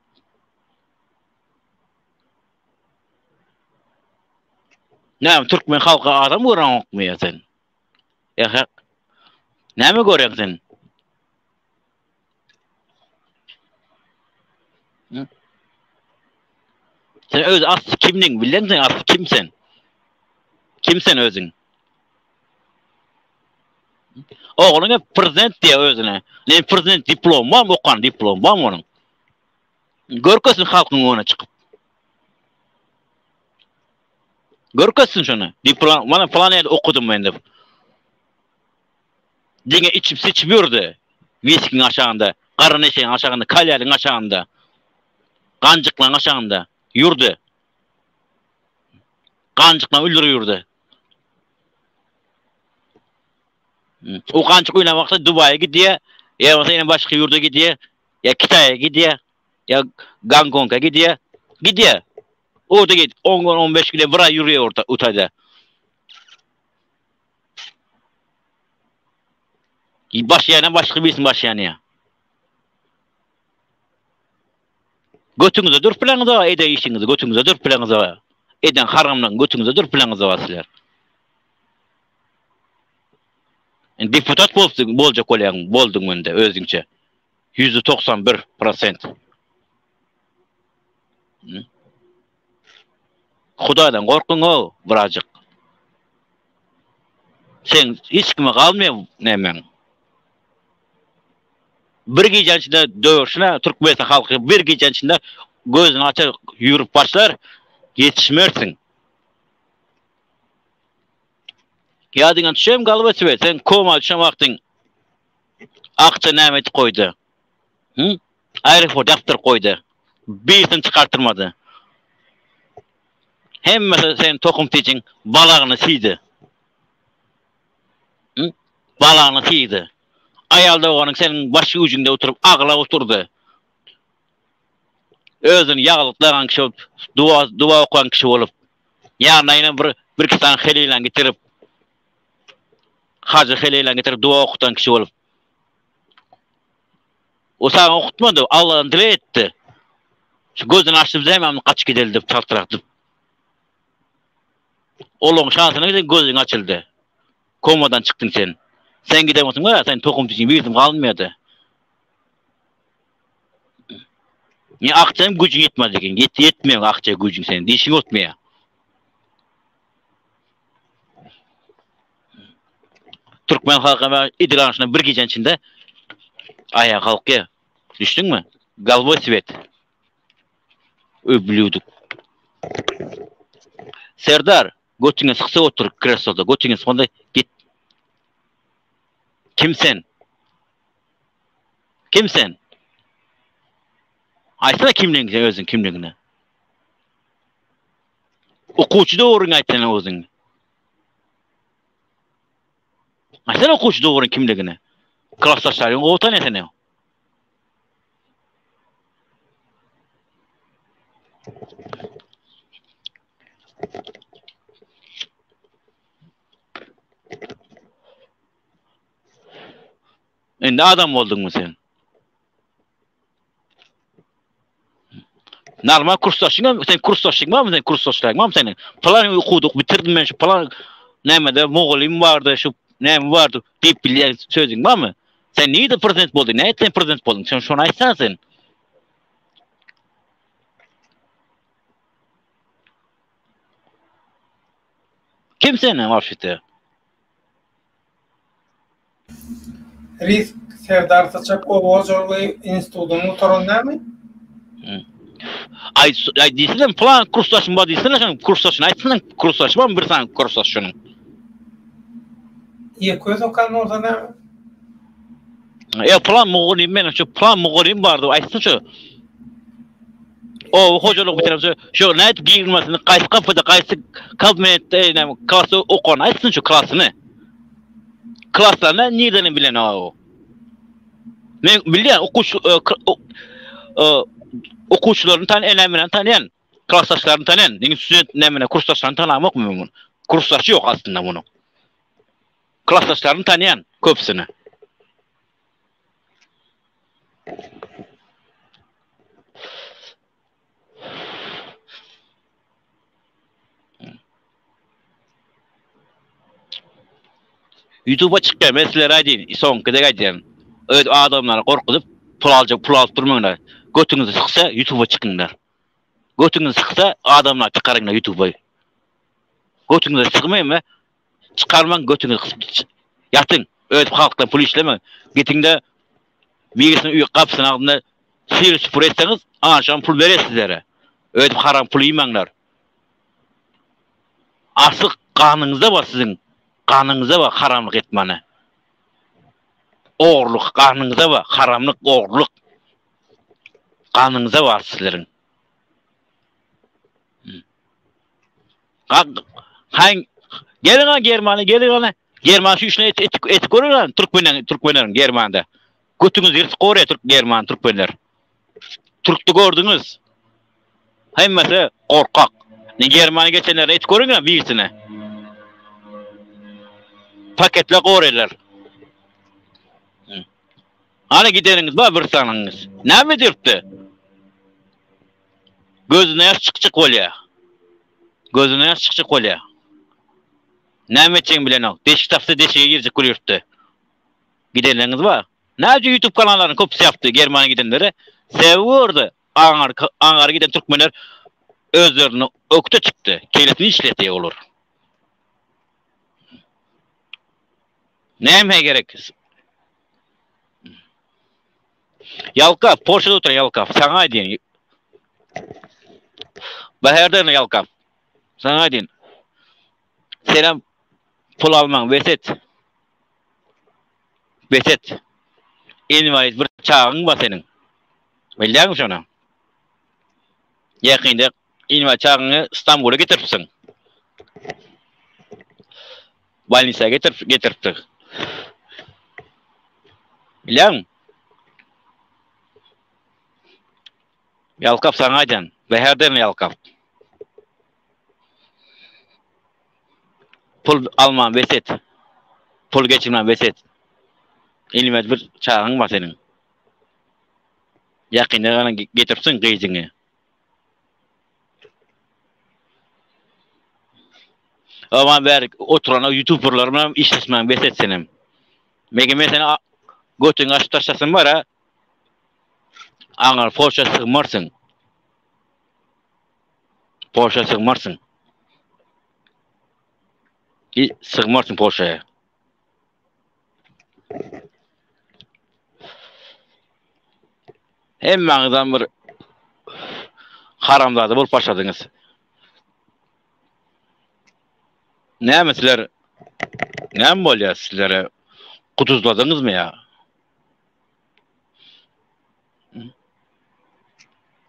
Näme türkmen halky adam göreňokmy ýa sen? Ýa hak. Näme görýäň sen? Sen öz asly kimdiň bilen sen asly kim sen? Kim sen özüň? Ogluň hep prezident diýýär özüne. Ne prezident diplom barmy okan diplom barmy onuň? Görkezsin halkyň öňüne çykyp. Görkezsin şony. Diplom, mana falan ýerde okudym men diýip. Diňe içip sıçyp ýördi. Wiskiň aşagynda, gara neşeň aşagynda, kalýaryň aşagynda. Ganjyklaryň aşagynda ýürdi. Ganjyklar öldürip ýürdi. O ganjyk oýnan wagtda Dubaýa gidýär, ýa bolmasa ýene başga ýurda gidýär, ýa Kitaýa gidýär, ýa Gongkonga gidýär. Gidýär. Orada git 10 gün 15 gün bir aý ýürýär orta utaýda. Baş ýana başga birisiniň baş ýanýar. Götüňize durup bileňiz o eden işiňizi götüňize durup bileňiz o eden haramlygyň götüňize durup bileňiz o sizler. Deputat bolupsyň boljak bolýaň bolduň mende özüňçe. 191 prosent. Hudaýdan gorkuň o birazjyk. Sen hiç kime galmaýar nämäň. Bir gijäniň içinde döwürşine Türkmenistan halky bir gijäniň içinde gözüni açar ýürüp başlar ýetişmersiň. Ýadyňa düşem galba swe sen koma düşen wagtyň akça näme edip goýdy? Hı? Aeroport ýapdyryp goýdy. Birisini çykartyrmady. Hemmesi seň tohum tijiň balagyny siýdi. Hı? Balagyny siýdi. Aýal doganyň seniň baş ujuňda oturyp aglap oturdy. Özüni ýaglyk dagan kişi bolup, duwa, duwa okan kişi bolup, ýanyna ýene bir, bir iki sany heleýlerini getirip, hajy heleýlerini getirip duwa okutan kişi bolup. O saňa okutmady, Allahdan dileg etdi. Şu gözüni açdy bize hemmämiz gaçyp gideli diýip çaltrak diýip. Olaryň şansyna giden gözüň açyldy. Komadan çykdyň sen. Sen giden bolsaň wara sen tohum tijiň birisi galmaýardy. Ne akçaň güjüň ýetmez eken. Ýet ýetmeýär akça güjüň senin. Dişiň otmaýar. Türkmen halky edil şuna bir gijäniň içinde aýaga kalkýar. Düşdüňmi? Galboý svet. Öblüdik. Serdar, götüňe syksa otur kresloda. Götüňe sykanda git. Kim sen? Kim sen? Aýtsana kimligiňi sen özüň kimligini. Okuwçy dogryňy aýtsana özüň. Aýtsana okuwçy dogryň kimligini. Klasdaşlaryň gowy tanýar seni. Indi adam bolduňmy sen? Normal kursdaşyň hem, sen kursdaşyň barmy sen kursdaşlaryň barmy seniň? Plan okudyk bitirdim men şu plan nämede mugallym bardy şu näme bardy diýip bilýän sözüň barmy? Sen nirede prezident bolduň? Nädip sen prezident bolduň? Sen şony aýtsana sen. Kim sen wapşete? Risk Serdar Syçak oba hojalygy institutyny gutaran dälmi? Aý, aý diýsene plan kursdaşym bar diýsene şonuň kursdaşyny aýtsana kursdaşy barmy bir sany kursdaş şonuň. Ýeke özi okan bolsa näme? Ýa plan mugallym meniň şu plan mugallym bar diýip aýtsyn şu. Oba hojalyk bitiren şu şu nädip girilmesini gaýsy gapyda gaýsy kabinetde näme klasda okan aýtsyn şu klasyny. Klaslaryny nirden bilen o. Men bilýän okuwçy e, e, okuwçylaryny tan enem bilen tanýan. Klasdaşlaryny tanýan. Indi student näme kursdaşlaryny tanamok men. Kursdaşy ýok aslynda munuň. Klasdaşlaryny tanýan köpüsini. YouTube'a çykýar, men sizlere aýdýan, soňky gezek aýdýan. Öz adamlary gorkuzyp, pul aljak, pul alyp durmaňlar. Götüňizi syksa YouTube'a çykyňlar. Götüňizi syksa adamlar çykaryňlar YouTube'a. Götüňize sygmaýmy? Çykarmaň götüňizi gysyp ýatyň. Öz halkdan pul işlemäň. Getiňde birisiniň öý gapysynyň agzynda syr süpür etseňiz, aşam pul berer sizlere. Öýdüp haram pul iýmäňler. Asly ganyňyzda bar siziň. Ganyňyzda bar haramlyk etmäne. Ogurlyk ganyňyzda bar, haramlyk, ogurlyk. Ganyňyzda bar sizleriň. Haň geliň ha Germaniýa geliň ana. German şu işini et, et, et görün ha türkmenen türkmenleriň Germanda. Götüňiz ýyrtyk gorýar türk German türkmenler. Türkde gördüňiz. Hemmesi gorkak. Ne Germaniýa geçenler et görün ha birisine. Paketle gorýarlar. Hany gideniňiz bar bir sanyňyz. Näme edipdi? Gözüne ýaş çykjak bolýar. Gözüne ýaş çykjak bolýar. Näme etjegini bilenok. Deşik tapsa deşige girjek bolýurtdy. Gidenleriňiz bar. Näme üçin YouTube kanallaryny köpüsi ýapdy Germaniýa gidenleri? Sebäbi gördi. Aňar aňara giden türkmenler özlerini ökde çykdy. Kellesini işletýär olar. Näme gerek? Ýalkap, Polşada oturan Ýalkap, saňa aýdýan. Bäherde Ýalkap. Saňa aýdýan. Senem pul almaň bes et. Bes et. Inwalid bir çagaň bar seniň. Bilýäňmi şony? Ýakynda inwalid çagaňy Stambula getiripsiň. Bolnisa getirip getiripdir. Bilýäňmi? Ýalkap saňa aýdýan. Bäherden ýalkap. Pul alman bes et. Pul geçirmän bes et. Ilmez bir çagaň bar seniň. Ýakynda gana getiripsiň gyzyňy. Aman bäri oturan ýutuberler bilen işleşmäň bes et senem. Mege men seni götüňi açyp taşlasam bar ha. Aňar Polşa sygmarsyň. Polşa sygmarsyň. I sygmarsyň Polşaya. Hemmäňizem bir haramzada bolup başladyňyz. Näme sizler näme bolýar sizlere guduzladyňyzmy ýa?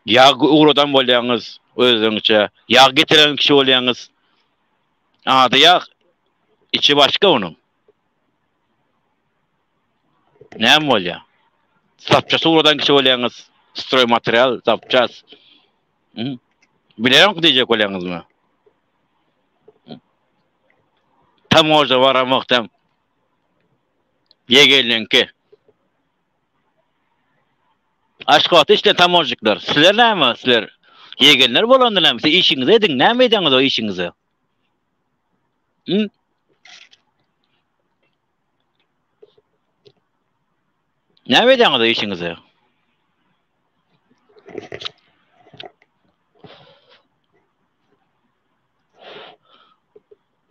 Ýag ugradan bolýaňyz özüňçe. Ýag getiren kişi bolýaňyz. Ady ýag, içi başga onuň. Näme bolýar? Zapças ugradan kişi bolýaňyz. Stroý material, zapças. Bilerok diýjek bolýaňyzmy? Tamoža baramokdam. Ýegenliňki. Aşgabatda işleýän tamožnikler. Sizler näme? Sizler ýegenler bolanda näme? Siz işiňizi ediň. Näme edýäňiz o işiňizi? Hı? Näme edýäňiz o işiňizi?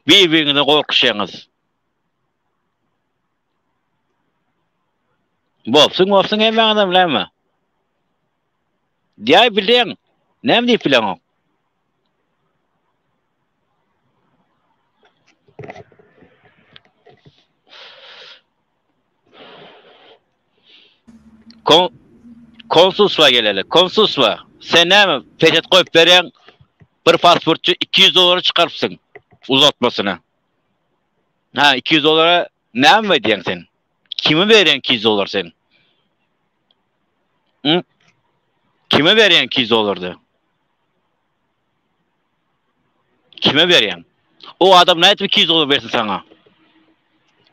Bir-biriňizden gorkuşýaňyz. Bolsun bolsun hemmäňizem bilämi? Diýäý bilýäň. Näme diýip bileňok? Kon konsulstwa geleli. Konsulstwa. Sen näme peçet goýup berýäň? Bir pasportçy 200 dollara çykarypsyň uzatmasyna. Ha 200 dollara näme edýäň sen? Kime berýäň 200 dollar sen? Hı? Kime berýäň 200 dollarda? Kime berýäň? O adam nädip 200 dollar bersin saňa?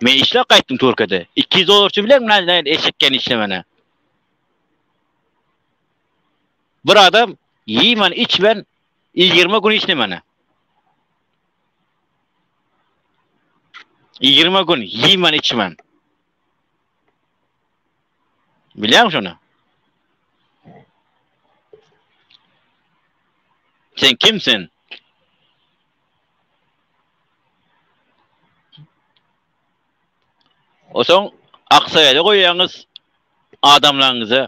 Men işläp gaýtdym Türkiýede. 200 dollar üçin bileňmi nädip eşekken işlemene? Bir adam ýiýmän içmän 20 gün işlemene. 20 gün ýiýmän içmän. Bilýäňmi şony? Sen kimsin? Osoň Aksaraýda goýýaňyz adamlaryňyzy.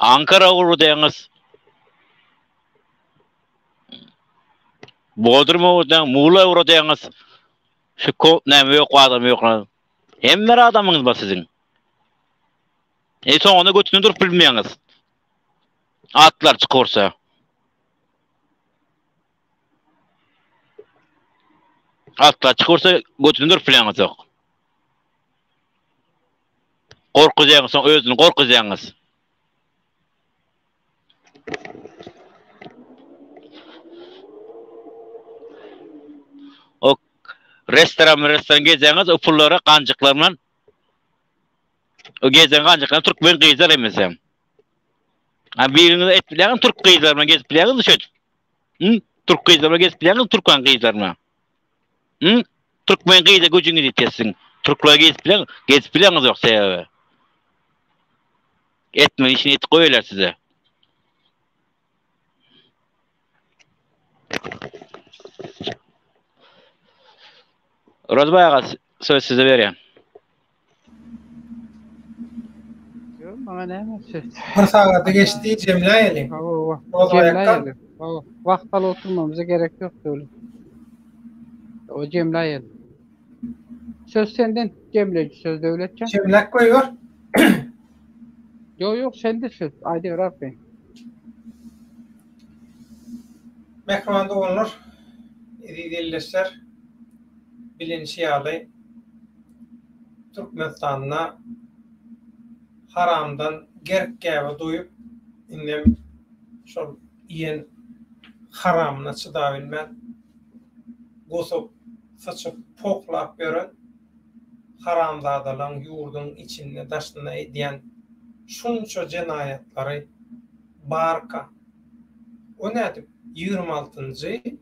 Ankara ugurdaýaňyz. Bodrum ugurdaýaň, Muğla ugurdaýaňyz. Şu ko näme ýok adam ýok. Hemme adamyňyz bar siziň. E soňunda götüne durup bilmeýäňiz. Atlar çykorsa. Atlar çykorsa götüne durup bilýäňiz ýok. Gorkuzýaňyz soň özüni gorkuzýaňyz. O restoran restoran gezýäňiz o pullary ganjyklar bilen o gezen ganjyklar türkmen gyzlar emesem. Ha biriňiz et bilýäňiz türk gyzlar bilen gezip bilýäňizmi şeýdip? Hı? Türk gyzlar bilen gezip bilýäňiz türkmen gyzlar bilen? Hı? Türkmen gyza güjüňiz ýetýär siziň. Türkler gezip bilen gezip bilýäňiz ýok sebäbi. Etme işini etip goýarlar size. Orazbaý aga söz size berýän. Ýok, maňa näme söz? Bir sagady geçdi, jemläýeliň. Hawa, jemläýeliň. Hawa, wagt alyp oturmamyza gerek ýok döwlet. O jemläýeliň. Söz senden, jemleýji söz Döwletjan. Jemläp goýber. Ýok, ýok, sende söz. Aýdyber arkaýyn. Mähriban doganlar, eziz ildeşler, bilinişi ýaly, Türkmenistanda haramdan gerk-gäbe doýup, indem şol iýen haramyna çydabilmän, gusup, syçyp, pohlap ýören haramzadalaň ýurduň içinde, daşynda edýän şunça jenaýatlary barka, o nädip 26 njy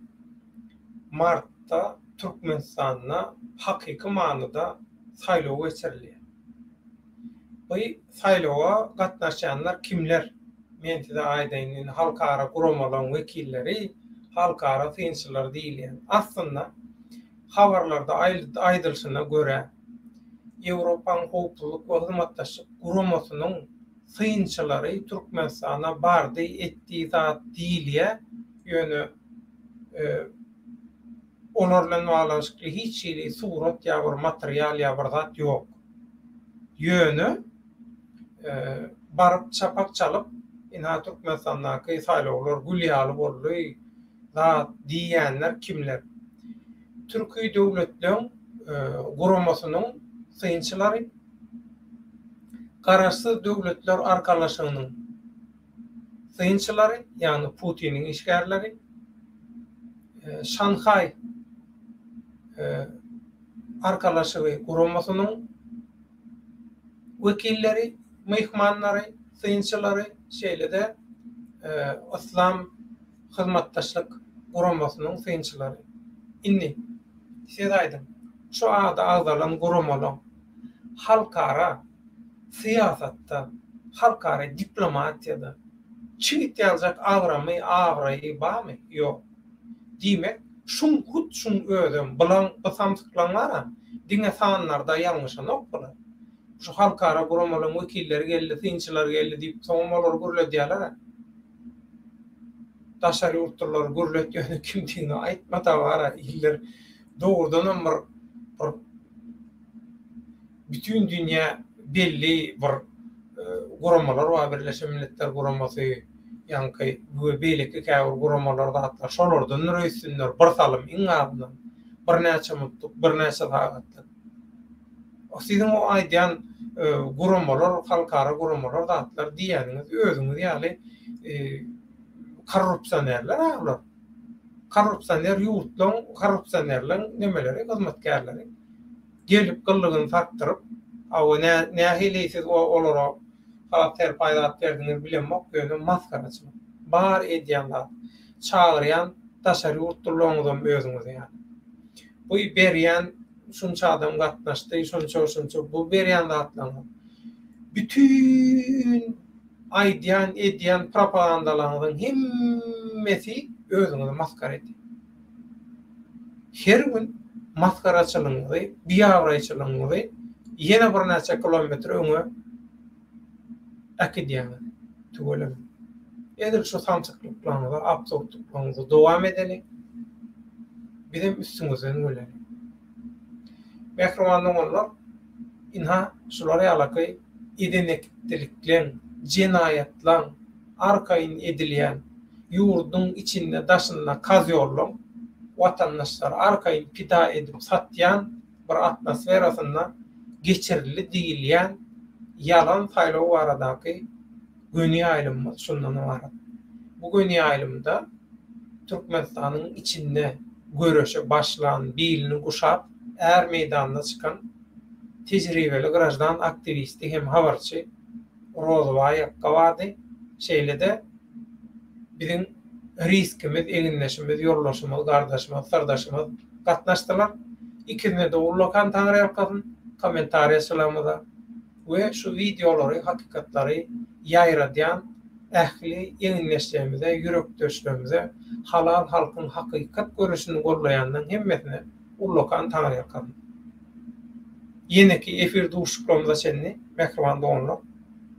martda Türkmenistanda hakyky manyda saýlaw geçirilýär? Bu saýlawa gatnaşýanlar kimler? Men size aýdaýyn, indi halkara guramalaryň wekilleri, halkara synçylar diýilýän. Aslynda, habarlarda aýdylyşyna görä, Ýewropanyň Howpsuzlyk we Hyzmatdaşlyk Guramasynyň synçylary Türkmenistana bardy, etdi zat diýilýär, ýöne olar bilen baglanyşykly hiç hili surat ýa bir material ýa bir zat ýok. Ýöne baryp çapak çalyp, ynha Türkmenistandaky saýlawlar gül ýaly boldy zat diýýänler kimler? Türki döwletleň guramasynyň synçylary, Garaşsyz Döwletler Arkalaşygynyň synçylary, ýagny Putiniň işgärleri, Şanhaý Arkalaşygy guramasynyň wekilleri, myhmanlary, synçylary, şeýle-de Yslam Hyzmatdaşlyk Guramasynyň synçylary. Indi, siz aýdyň, şu ady agzalan guramalaň halkara syýasatda, halkara diplomatiýada çigit ýaljak agramy, abraýy barmy? Ýok. Diýmek, şuň hut şuň özem, bylaň, bu samsyklaň bar-a, diňe sanlarda ýalňyşanok bular. Şu halkara guramalaryň wekilleri geldi, synçylar geldi diýip, soňam olary gürledýärler-ä. Daşary ýurtlulary gürlet, ýöne kimdigini aýtma-da bar-a, iller dogrudanam bir, bir bütin dünýä belli bir guramalar bar, Birleşen Milletler Guramasy, ýaňky we beýleki käbir guramalar zatlar, şolardandyr öýtsünler bir salym iň azyndan, birnäçe mutlyk, birnäçe sagatlyk. Siziň o aýdýan guramalar, halkara guramalar zatlar diýýäniňiz özüňiz ýaly korrupsionerler-ä olar. Korrupsioner ýurtlaryň, korrupsionerleň nemeleri, hyzmatkärleri. Gelip gyllygyny sarkdyryp, hawa nähili siz olara halat serpaý zat berdiňiz bilemok, ýöne masgaraçylyk. Bar edýän zat. Çagyrýan daşary ýurtlularyňyzam özüňiz ýaly. Bu berýän şunça adam gatnaşdy, şunça şunça bu berýän zatlaryňyz. Bütin aýdýan edýän propagandalaryňyzyň hemmesi özüňizi masgara edýär. Her gün masgaraçylygyňyzy, biabraýçylygyňyzy ýene birnäçe kilometr öňe äkidýäňiz. Tüweleme. Edil şu samsyklyklaryňyzy, absurdlyklaryňyzy dowam edeliň. Bizem üstüňizden güleliň. Mähriban doganlar, ynha şular ýalaky eden-etdilikleň, jenaýatlaň, arkaýyn edilýän, ýurduň içinde daşynda kazýollaň watandaşlary arkaýyn pida edip satýan bir atmosferasynda geçirildi diýilýän ýalan saýlaw baradaky göni ýaýlymymyz şundan ybarat. Bu göni ýaýlymda Türkmenistanyň içinde göreşe başlan, bilini guşap är meýdanyna çykan tejribeli graždan aktiwisti hem habarçy Rozybaý akga bardy. Şeýle-de biziň riskimiz, egindeşimiz, ýoldaşymyz, gardaşymyz, syrdaşymyz gatnaşdylar. Ikisine-de ullakan taňryýalkasyn, kommentariýaçylarymyza we şu wideolary, hakykatlary ýaýradýan ähli egindeşlerimize, ýürekdeşlerimize, halal halkyň hakykat göreşini gollaýanlaryň hemmesine ullakan taňryýalkasyn. Ýeneki efir duşuşyklarymyza çenli mähriban doganlar,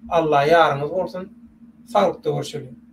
Alla ýaryňyz bolsun, saglykda görşeliň!